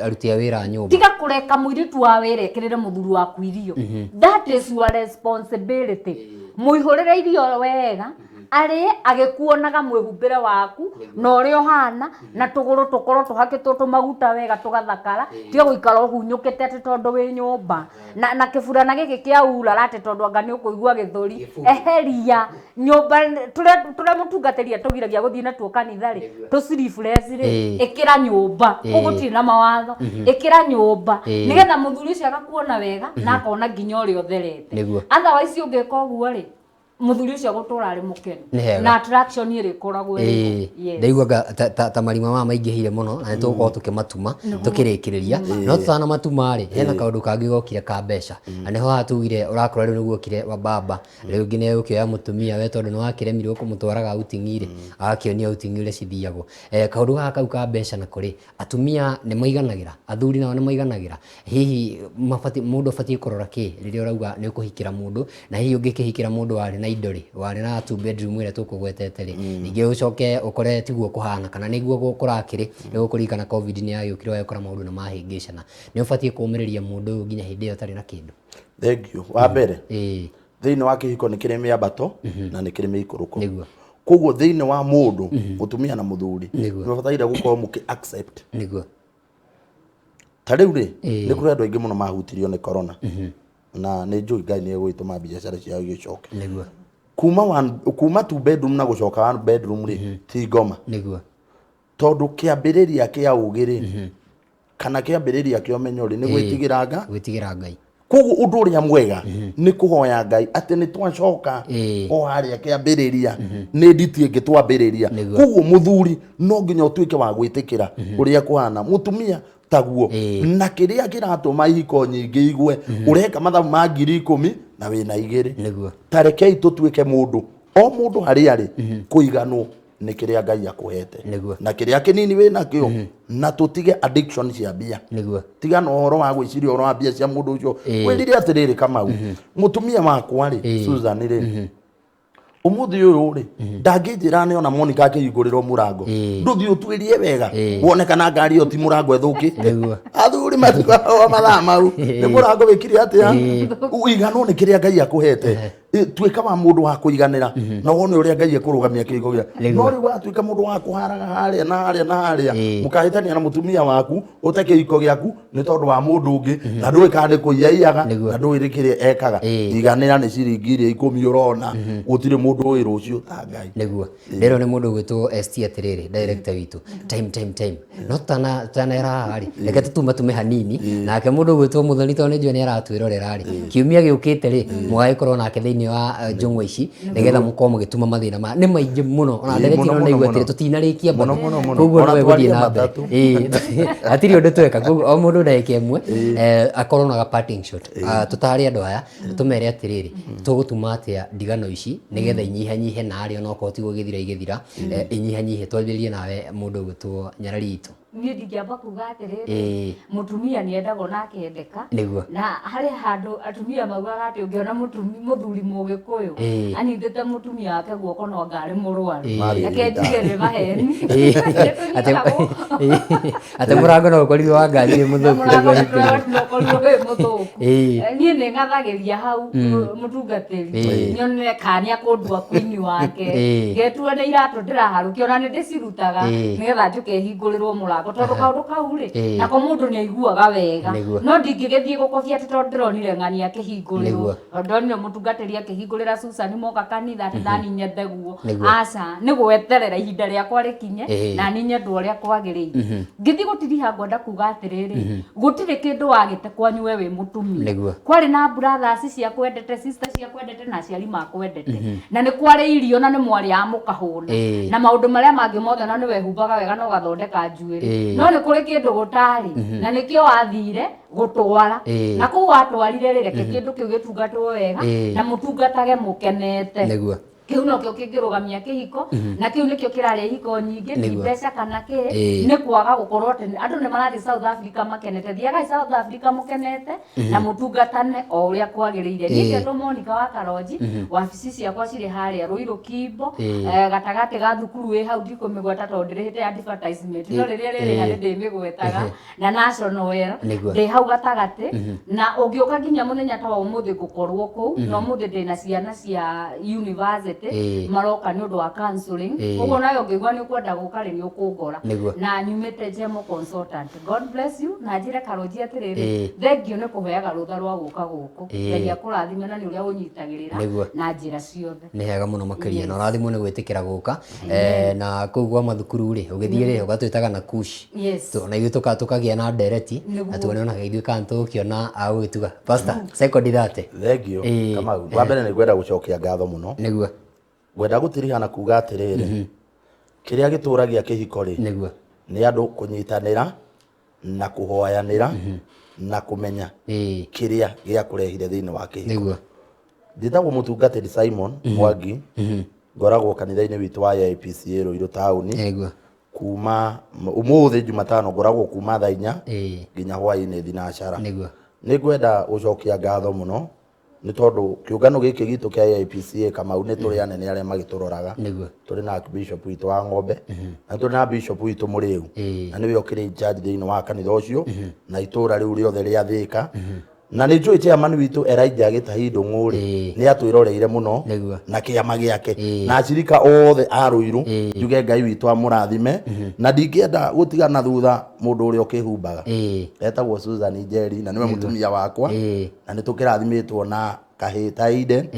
Aruti a wĩra a nyũmba. Tiga kũreka mũirĩtu wa wĩra ekĩrĩre mũthuri waku irio. That is your responsibility. Mũihũrĩre irio wega arĩe agĩkuonaga mwĩhumbĩre waku na ũrĩa ũhana, na tũgũrũ tũkorwo tũhakĩtwo tũmaguta wega tũgathakara. Tiga gũikara ũhunyũkĩte atĩ tondũ wĩ nyũmba na kĩburana gĩkĩ kĩa urara, atĩ tondũ anga nĩ ũkũigua gĩthũri. Eheria nyũmba tũrĩa mũtungatĩri atũgiragia gũthiĩ natuo kanitha rĩ, tũ sleeveless rĩ, ĩkĩra nyũmba. Kũu gũtirĩ na mawatho. Ĩkĩra nyũmba nĩgetha mũthuri ũcio agakuona wega na akona nginya ũrĩa ũtherete. Otherwise ũngĩka ũguo rĩ, mũthuri ũcio agũtũra arĩ mũkenu. Nĩ hega. Na attraction ĩrĩkoragwo ĩrĩ ho. Yes. Ndaigua ta marima maya maingĩhire mũno, na nĩ tũgũkorwo tũkĩmatuma tũkĩrĩkĩrĩria. No tũtanamatuma rĩ, hena kaũndũ kangĩ gokire ka mbeca, na nĩho haha tugire ũrakora rĩu nĩguo okire wa baba rĩu nginya ũkĩoya mũtumia we, tondũ nĩ wakĩremirwo kũmũtwaraga outing rĩ, agakĩonia outing ũrĩa cithiagwo. Kaũndũ gaka kau ka mbeca nako rĩ, atumia nĩ maiganagĩra, athuri nao nĩ maiganagĩra? Hihi mabatiĩ, mũndũ abatiĩ kũrora kĩ rĩrĩa ũrauga nĩ ũkũhikĩra mũndũ? Na hihi ũngĩkĩhikĩra mũndũ warĩ na indo rĩ, warĩ na two bedroom ĩrĩa tũkũgwetete rĩ, ningĩ ũcoke ũkore tiguo kũhana kana nĩguo kũrakĩrĩ, nĩ gũkũririkana COVID nĩ yagĩũkire ũgagĩkora maũndũ nĩ mahĩngĩcana, nĩ ũbatiĩ kũũmĩrĩria mũndũ ũyũ nginya hĩndĩ ĩyo ũtarĩ na kĩndũ? Thank you. Wa mbere, thĩinĩ wa kĩhiko nĩ kĩrĩ mĩambato na nĩ kĩrĩ mĩikũrũko. Koguo thĩinĩ wa mũndũ, mũtumia na mũthuri, Nĩguo. nĩ mabataire gũkorwo mũkĩ accept. Nĩguo. Ta rĩu rĩ, Ĩĩ. nĩ kũrĩ andũ aingĩ mũno mahutirio nĩ corona, na nĩ njũĩ Ngai nĩ egũgĩtũma biacara ciao igĩcoke. Nĩguo. Kuma two bedroom na gũcoka one bedroom rĩ, ti ngoma. Nĩguo. Tondũ kĩambĩrĩria kĩa ũgĩ rĩ, kana kĩambĩrĩria kĩa ũmenyo rĩ, nĩ Ĩĩ. gwĩtigĩra Ngai. Gwĩtigĩra Ngai. Koguo ũndũ ũrĩa mwega nĩ kũhoya Ngai atĩ nĩ twacoka o harĩa kĩambĩrĩria, nĩ nditi ĩngĩ twambĩrĩria. Koguo mũthuri no nginya ũtuĩke wa gwĩtĩkĩra ũrĩa kũhana, mũtumia taguo. Na kĩrĩa kĩratũma ihiko nyingĩ igwe, ũreka mathabu ma 10,000 na wĩna 2. Nĩguo. Ta rekei tũtuĩke mũndũ o mũndũ harĩa arĩ kũiganwo nĩ kĩrĩa Ngai akũhete na kĩrĩa kĩnini wĩ nakĩo, na tũtige addiction cia mbia. Nĩguo. Tigana ũhoro wa gwĩciria ũhoro wa mbia cia mũndũ ũcio. Ĩĩ. Wĩrire atĩrĩrĩ, Kamau, mũtumia wakwa rĩ, Susan rĩ, ũmũthĩ ũyũ rĩ, ndangĩnjĩra nĩ ona Monica akĩhingũrĩrwo mũrango, ndũthiĩ ũtuĩrie wega wone kana ngari ĩyo ti mũrango ĩthũkĩte. Athuri matikoragwo mathaa mau nĩ mũrango wĩkire atĩa. Ũiganwo nĩ kĩrĩa Ngai akũhete. Tuĩka wa mũndũ wa kũiganĩra na wone ũrĩa Ngai ekũrũgamia kĩhiko gĩa. Nĩguo. No rĩu watuĩka mũndũ wa kũharaga harĩa na harĩa na harĩa, mũkahĩtania na mũtumia waku, ũte kĩhiko gĩaku nĩ tondũ wa mũndũ ũngĩ, na ndũĩ kana nĩ kũiya iyaga, na ndũĩ nĩ kĩrĩa ekaga. Iganĩra nĩ ciringi iria 10 ũrona, gũtirĩ mũndũ ũĩ rũciũ ta Ngai. Nĩguo. Ndĩrwo nĩ mũndũ ũgwĩtwo ST atĩrĩrĩ, director witũ, time time time, no tutanera haha rĩ, reke tũtuma tume hanini nake mũndũ ũgwĩtwo Mũthoni, tondũ nĩ njũĩ nĩ aratwĩrorera rĩ, kiumia gĩũkĩte rĩ, mũgagĩkorwo nake thĩinĩ wa njũng'wa ici, nĩgetha mũkorwo mũgĩtuma mathĩna maya nĩ maingĩ mũno. Ona Ĩĩ, ndereti mũno, ĩno mũno, nĩigua mũno. atĩrĩ tũtinarĩkia Mũno, bado. mũno, mũno. Koguo Ona no egũthiĩ twarie na mbere. matatũ. Ĩĩ, hatirĩ ũndũ tweka. Koguo o mũndũ ndagĩka ĩmwe, akorwo na ga parting shot. Ah, tũtare andũ aya, tũmere atĩrĩrĩ, tũgũtuma atĩa ndigano ici nĩgetha inyihanyihe, na arĩa onokorwo ti gũgĩthira igĩthira, inyihanyihe. Twambĩrĩrie nawe mũndũ ũgwĩtwo Nyarari itũ. Niĩ ndingĩamba kuga atĩrĩrĩ, Ĩĩ. mũtumia nĩ endagwo na akendeka. Nĩguo. Na harĩ handũ atumia maugaga atĩ ũngĩona mũthuri mũgĩkũyũ Ĩĩ. anyitĩte mũtumia wake guoko no anga arĩ mũrwaru. Ĩĩ. Reke njuge nĩ maheni. Ĩĩ. Atĩ mũrango no ũkorirwo wa ngari wĩ mũthũku Mũrango nĩguo ahingũrĩrwo. no ũkorirwo wĩ mũthũku. Ĩĩ. Niĩ nĩ ng'athagĩria hau mũtungatĩri, Ĩĩ. nyone kana nĩ akũndua queen wake. Ĩĩ. Ngetua nĩ iratũ ndĩraharũkia, ona nĩ ndĩcirutaga Ĩĩ. nĩgetha njũke hingũrĩrwo mũrango, tondũ kaũndũ kau rĩ, Ĩĩ. nako mũndũ nĩ aiguaga wega. Nĩguo. No ndingĩgĩthiĩ gũkobia atĩ tondũ ndĩronire ng'ani akĩhingũrĩrwo, Nĩguo. tondũ ndonire mũtungatĩri akĩhingũrĩra Susan moka kanitha atĩ nani nyende guo. Nĩguo. Aca, nĩ gweterera ihinda rĩakwa rĩkinye Ĩĩ. na ni nyendwo ũrĩa kwagĩrĩire. Ngĩthiĩ gũtiriha, ngwenda kuga atĩrĩrĩ, gũtirĩ kĩndũ wagĩte kwanyu we wĩ mũtumia. Nĩguo. Kwarĩ na brothers ciakwendete, sister ciakwendete, na aciari makwendete, na nĩ kwarĩ irio na nĩ mwarĩaga mũkahũna, na maũndũ marĩa mangĩ mothe, na nĩ wehumbaga wega na ũgathondeka njuĩrĩ. No nĩ kũrĩ kĩndũ gũtarĩ, na nĩkĩo wathire gũtwara. Na kũu watwarire rĩ, reke kĩndũ kĩu gĩtungatwo wega, na mũtungatage mũkenete. Nĩguo. Kĩu nokĩo kĩngĩrũgamia kĩhiko, na kĩu nĩkĩo kĩrarĩa ihiko nyingĩ, ti Nĩguo. mbeca kana kĩ. Ĩĩ. Nĩ kwaga gũkorwo atĩ andũ nĩ marathiĩ South Africa makenete. Thiagai South Africa mũkenete na mũtungatane o ũrĩa kwagĩrĩire. Niĩ ngetwo Monica wa Karonji. Wabici ciakwa cirĩ harĩa Rũirũ Kimbo, gatagatĩ ga thukuru ĩ hau, ndikũmĩgweta tondũ ndĩrĩhĩte advertisement, no rĩrĩa rĩrĩha nĩ ndĩmĩgwetaga, na National Well. Nĩguo. Ndĩ hau gatagatĩ, na ũngĩũka nginya mũthenya ta wa ũmũthĩ ngũkorwo kũu. Na ũmũthĩ ndĩna ciana cia university maroka nĩ ũndũ wa counseling. Koguo nawe ũngĩigua nĩ ũkwenda gũka rĩ, nĩ ũkũngora. Nĩguo. Na nyumĩte Jemo Consultant. God bless you. Na njĩre Karonji atĩrĩrĩ, Thengiũ nĩ kũheaga rũtha rwa gũka gũkũ. Ngai akũrathime na nĩ ũrĩa ũnyitagĩrĩra Nĩguo. na njĩra ciothe. Nĩ hega mũno makĩria, na ũrathimwo nĩ gwĩtĩkĩra gũka. Na kũu gwa mathukuru rĩ, ũgĩthiĩ rĩ, ũgatwĩtaga na kush. Yes. Na ithuĩ tũkagĩa na ndereti. Nĩguo. Na tuone ona ithuĩ kana tũgũkĩona agũgĩtuga pastor second thate. Thengio. Kamau, wa mbere nĩ ngwenda gũcokia ngatho mũno. Nĩguo. Ngwenda gũtiriha na kuga atĩrĩrĩ, kĩrĩa gĩtũragia kĩhiko rĩ, Nĩguo. nĩ andũ kũnyitanĩra na kũhoyanĩra na kũmenya kĩrĩa gĩakũrehire thĩinĩ wa kĩhiko. Nĩguo. Njĩtagwo mũtungatĩri Simon Mwangi, ngoragwo kanitha-inĩ witũ wa AIPCA Ruiru taũni. Nĩguo. Kuma ũmũthĩ Jumatano ngoragwo kuma thaa 4 nginya hwaĩ-inĩ thinacara. Nĩguo. Nĩ ngwenda gũcokia ngatho mũno nĩ tondũ kĩũngano gĩkĩ gitũ kĩa AIPCA, Kamau, nĩ tũrĩ anene arĩa magĩtũroraga. Nĩguo. Tũrĩ na bishop witũ wa ng'ombe, na tũrĩ na bishop witũ Mũrĩu, na nĩwe ũkĩrĩ in charge thĩinĩ wa kanitha ũcio na itũra rĩu rĩothe rĩa Thĩka. Na nĩ njũĩ chairman witũ Elijah Gĩtahi Ndũng'ũ rĩ, nĩ atwĩroreire mũno na kĩama gĩake na acirika othe a Ruiru, njuge Ngai witũ amũrathime. Na ndingĩenda gũtigana thutha mũndũ ũrĩa ũkĩhumbaga, etagwo Susan Njeri, na nĩwe mũtumia wakwa, na nĩ tũkĩrathimĩtwo na kahĩĩ ta Aiden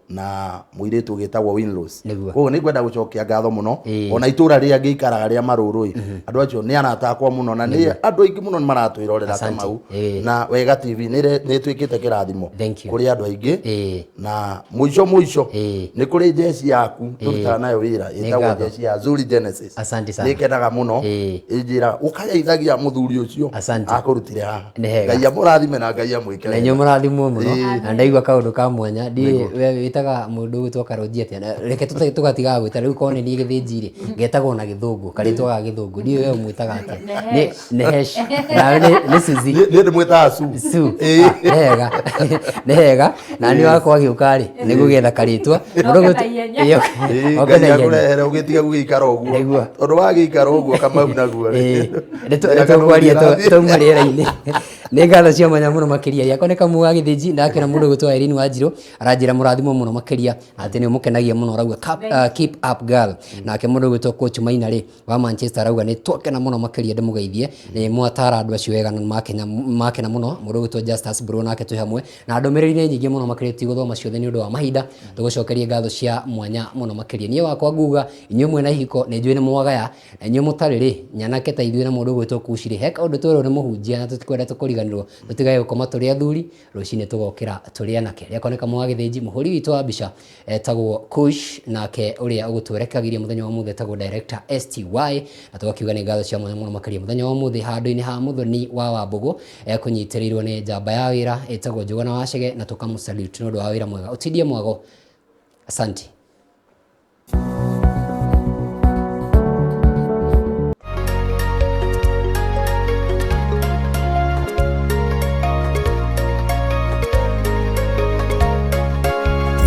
na mũirĩtu ũgĩtagwo Winrose. Koguo nĩ ngwenda gũcokia ngatho mũno ona itũra rĩrĩa ngĩikaraga rĩa Marũrũ, andũ acio nĩ arata akwa mũno, na nĩ andũ aingĩ mũno nĩ maratwĩrorera Kamau, na Wega TV nĩ ĩtuĩkĩte kĩrathimo kũrĩ andũ aingĩ. Na mũico mũico nĩ kũrĩ jeshi yaku tũrutaga nayo wĩra, ĩtagwo jeshi ya Zuri Genesis. Asante sana. Nĩ kenaga mũno, ĩnjĩra ũkageithagia mũthuri ũcio akũrutire haha. Ngai amũrathime na Ngai amwĩke na inyuĩ mũrathimwo mũno. Na ndaigua kaũndũ ka mwanya, ndiĩ we wĩtaga mũndũ ũgwĩtwo Karonji atĩa? Na reke tũgatigaga gwĩta rĩu, korwo nĩ niĩ gĩthĩnji rĩ, ngetagwo na gĩthũngũ, karĩtwa ga gĩthũngũ. Ndiũĩ we ũmwĩtaga atĩa. Nĩ Nehesh, nawe nĩ Suzy? Niĩ ndĩmwĩtaga Su. Su. Ah, nĩ hega, nĩ hega. Na niĩ wakwa agĩũka rĩ, nĩ gũgĩetha karĩtwa. Mũndũ Oke oke na Ngai ihenya. akũrehere ũgĩtiga gũgĩikara ũguo, tondũ wagĩikara ũguo Kamau naguo rĩ, nĩ tũkwaria twauma rĩera-inĩ. Nĩ ngatho cia mwanya mũno makĩria. Yakwa nĩ Kamau wa Gĩthĩnji, ndakĩona mũndũ ũgwĩtwo Irene Wanjirũ aranjĩra mũrathimo mũno makĩria, na atĩ nĩ ũmũkenagia mũno, arauga keep up girl. Nake mũndũ ũgwĩtwo Coach Maina rĩ, wa Manchester, arauga nĩ twakena mũno makĩria, ndĩmũgeithie, nĩ mwatara andũ acio wega na makena makena mũno. Mũndũ ũgwĩtwo Justus Bro nake twĩ hamwe, na ndũmĩrĩri nĩ nyingĩ mũno makĩria, tigũthoma ciothe nĩ ũndũ wa mahinda. Tũgũcokerie ngatho cia mwanya mũno makĩria. Niĩ wakwa nguga inyuĩ mwĩna ihiko nĩ njũĩ nĩ mwagaya, na inyuĩ mũtarĩ rĩ, nyanake ta ithuĩ na mũndũ ũgwĩtwo Kushi rĩ, he kaũndũ twerwo nĩ mũhunjia na tũtikwenda tũkũriganĩrwo, tũtigage gũkoma tũrĩ athuri, rũcinĩ tũgokĩra tũrĩ anake. Rĩakwa nĩ Kamau wa Gĩthĩnji, mũhũri witũ wa mbica etagwo Kush, nake ũrĩa ũgũtwerekagĩria mũthenya wa ũmũthĩ etagwo Director STY, na tũgakiuga nĩ ngatho cia mwanya mũno makĩria. Mũthenya wa ũmũthĩ handũ-inĩ ha Mũthoni wa Wambũgũ ekũnyitĩrĩirwo nĩ njamba ya wĩra ĩtagwo Njũgũna wa Chege, na tũkamũ salute nĩ ũndũ wa wĩra mwega. Ũtindie mwago, asante.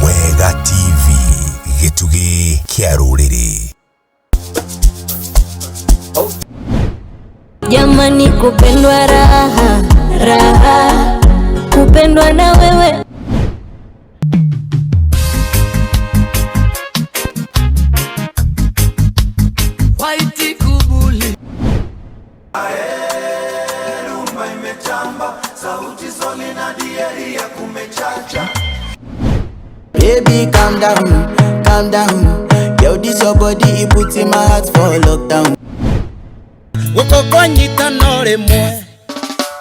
Wega TV, gĩtugĩ kĩa rũrĩrĩ. Jamani, kupendwa raha raha, kupendwa na wewe. White kubuli. Rumba imetamba, sauti zoli na dieri ya kumechacha. Baby, calm down, calm down. Yo, this your body, it puts in my heart for lockdown. Gũkũ kwanyitana rĩmwe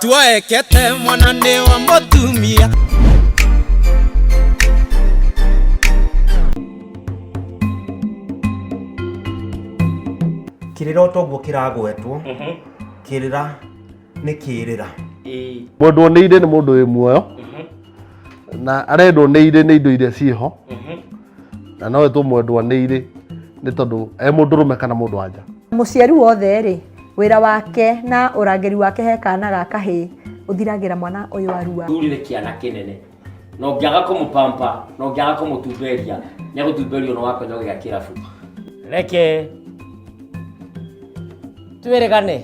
tuoekete mwana nĩ wa mũtumia. Kĩrĩra toguo kĩragwetwo, kĩrĩra nĩ kĩrĩra. Mwendwo nĩ irĩ nĩ mũndũ wĩ muoyo, na arendwo nĩ irĩ nĩ indo iria ciĩho, na no etwo mwendwa nĩ irĩ nĩ tondũ e mũndũrũme kana mũndũ wanja. Mũciari wothe rĩ, wĩra wake na ũrangĩri wake he kana ga kahĩĩ ũthiragĩra mwana ũyũ arua. Thuri nĩ kĩana kĩnene, na ũngĩaga kũmũpampa na ũngĩaga kũmũtumberia, nĩ agũtumberio nĩ wakonyo gĩa kĩrabu. Reke twĩrĩgane.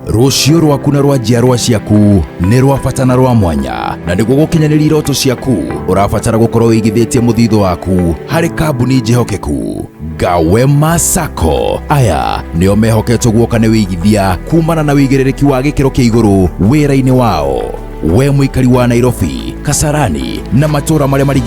Rũciũ rwaku na rwa njiarwa ciaku nĩ rwa bata na rwa mwanya, na nĩguo gũkinyanĩria iroto ciaku ũrabatara gũkorwo wĩigithĩtie mũthithũ waku harĩ kambuni njĩhokeku. Gawema Sacco aya nĩo mehoketwo guoka nĩ wĩigithia kumana na wĩigĩrĩrĩki wa gĩkĩro kĩa igũrũ wĩra-inĩ wao. We mũikari wa Nairobi, Kasarani na matũra marĩa marigi